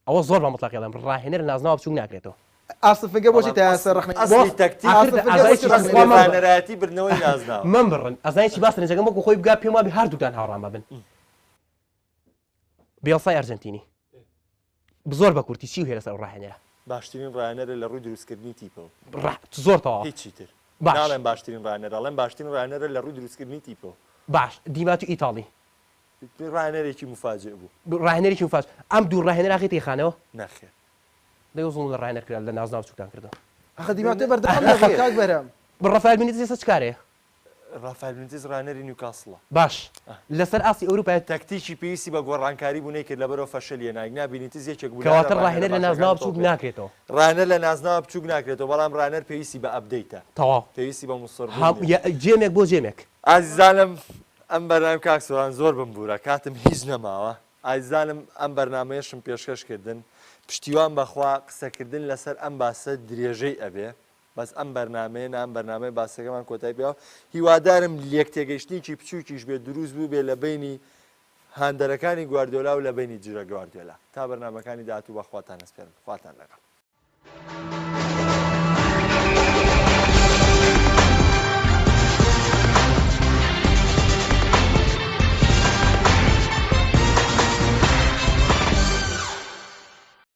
B: ئەوە زۆر بە مطلقی ئەڵێم ڕاهێنەر لە نازناوە بچووک ناکرێتەوە.
D: ئارسن فنگەر بۆچی
A: بەڵام
D: تا ئێستا
A: ئەسڵ
D: ڕەخنەی
A: ئەسڵی تەکتیک
B: ئاخر
D: ئارسن فنگەر
B: ئازای
D: بۆچی
B: چی
D: ڕەخنەی
B: خوا
D: لێ
B: مەمبڕن
A: ڕاهێنەرایەتی بردنەوەی نازناوە.
B: مەمبڕن ئەزانی چی با سەرنجەکەم وەکو خۆی بگا پێم وابێ هەردووکتان هاوڕام ئەبن بێڵسای ئەرجەنتینی زۆر بە کورتی چی هەیە لەسەر ئەو ڕاهێنەرە؟
A: باشترین ڕاهێنەرە لە ڕووی دروستکردنی تیپەوە.
B: زۆر تەواو.
A: هیچی تر.
B: باش.
A: ناڵێم باشترین ڕاهێنەرە، ئەڵێم باشترین ڕاهێنەرە لە ڕووی دروستکردنی تیپەوە.
B: باش دیماتیۆ ئیتاڵی.
A: ڕاهێنەرێکی موفاجئ بوو.
B: ڕاهێنەرێکی موفاجئ. ئەم دوو ڕاهێنەرە ئاخی تێخانەوە؟
A: نەخێر.
B: دەی زوڵم لە ڕاهێنەر کرا لە نازناو بچووکتان کردەوە.
D: ئەخە دیماتیۆ بەردەوام نەبوو کاک بەرهەم.
B: ڕافایل بینیتز ئێستا چ کارەیە؟
A: ڕافایل بینیتز ڕاهێنەری نیوکاسڵە.
B: باش لەسەر ئاستی ئەوروپا.
A: تەکتیکی پێویستی بە گۆڕانکاری بوو نەیکرد لەبەرئەوە فەشەلی هێنا نا بینیتز یەکێک بوو لە هەرە
B: کەواتە
A: ڕاهێنەرە
B: ڕاهێنەر لە
A: باشەکانی
B: نازناوە بچووک
A: تۆپێ.
B: ناکرێتەوە.
A: ڕاهێنەر لە نازناوە بچووک ناکرێتەوە بەڵام ڕاهێنەر پێویستی بە update ە.
B: تەواو.
A: پێویستی بە موسڕبوون
B: هەم
A: نییە.
B: یە game ێک بۆ game ێک.
A: ئازیزانم ئەم بەرنامەی کاک سۆران زۆر بمبورە کاتم هیچ نەماوە ئازیزانم ئەم بەرنامەیەشم پێشکەش کردن پشتیوان بەخوا قسەکردن لەسەر ئەم باسە درێژەی ئەبێ بەس ئەم بەرنامەیە نا ئەم بەرنامەیە باسەکەمان کۆتای پێ هیوادارم لێکتێگەیشتنێکی بچووکیش بێ دروست بوو بێ لە بەینی هاندەرەکانی گواردیۆلا و لە بەینی دژە گواردیۆلا تا بەرنامەکانی داهاتوو بە خواتان ئەسپێرم خواتان لەگەڵ.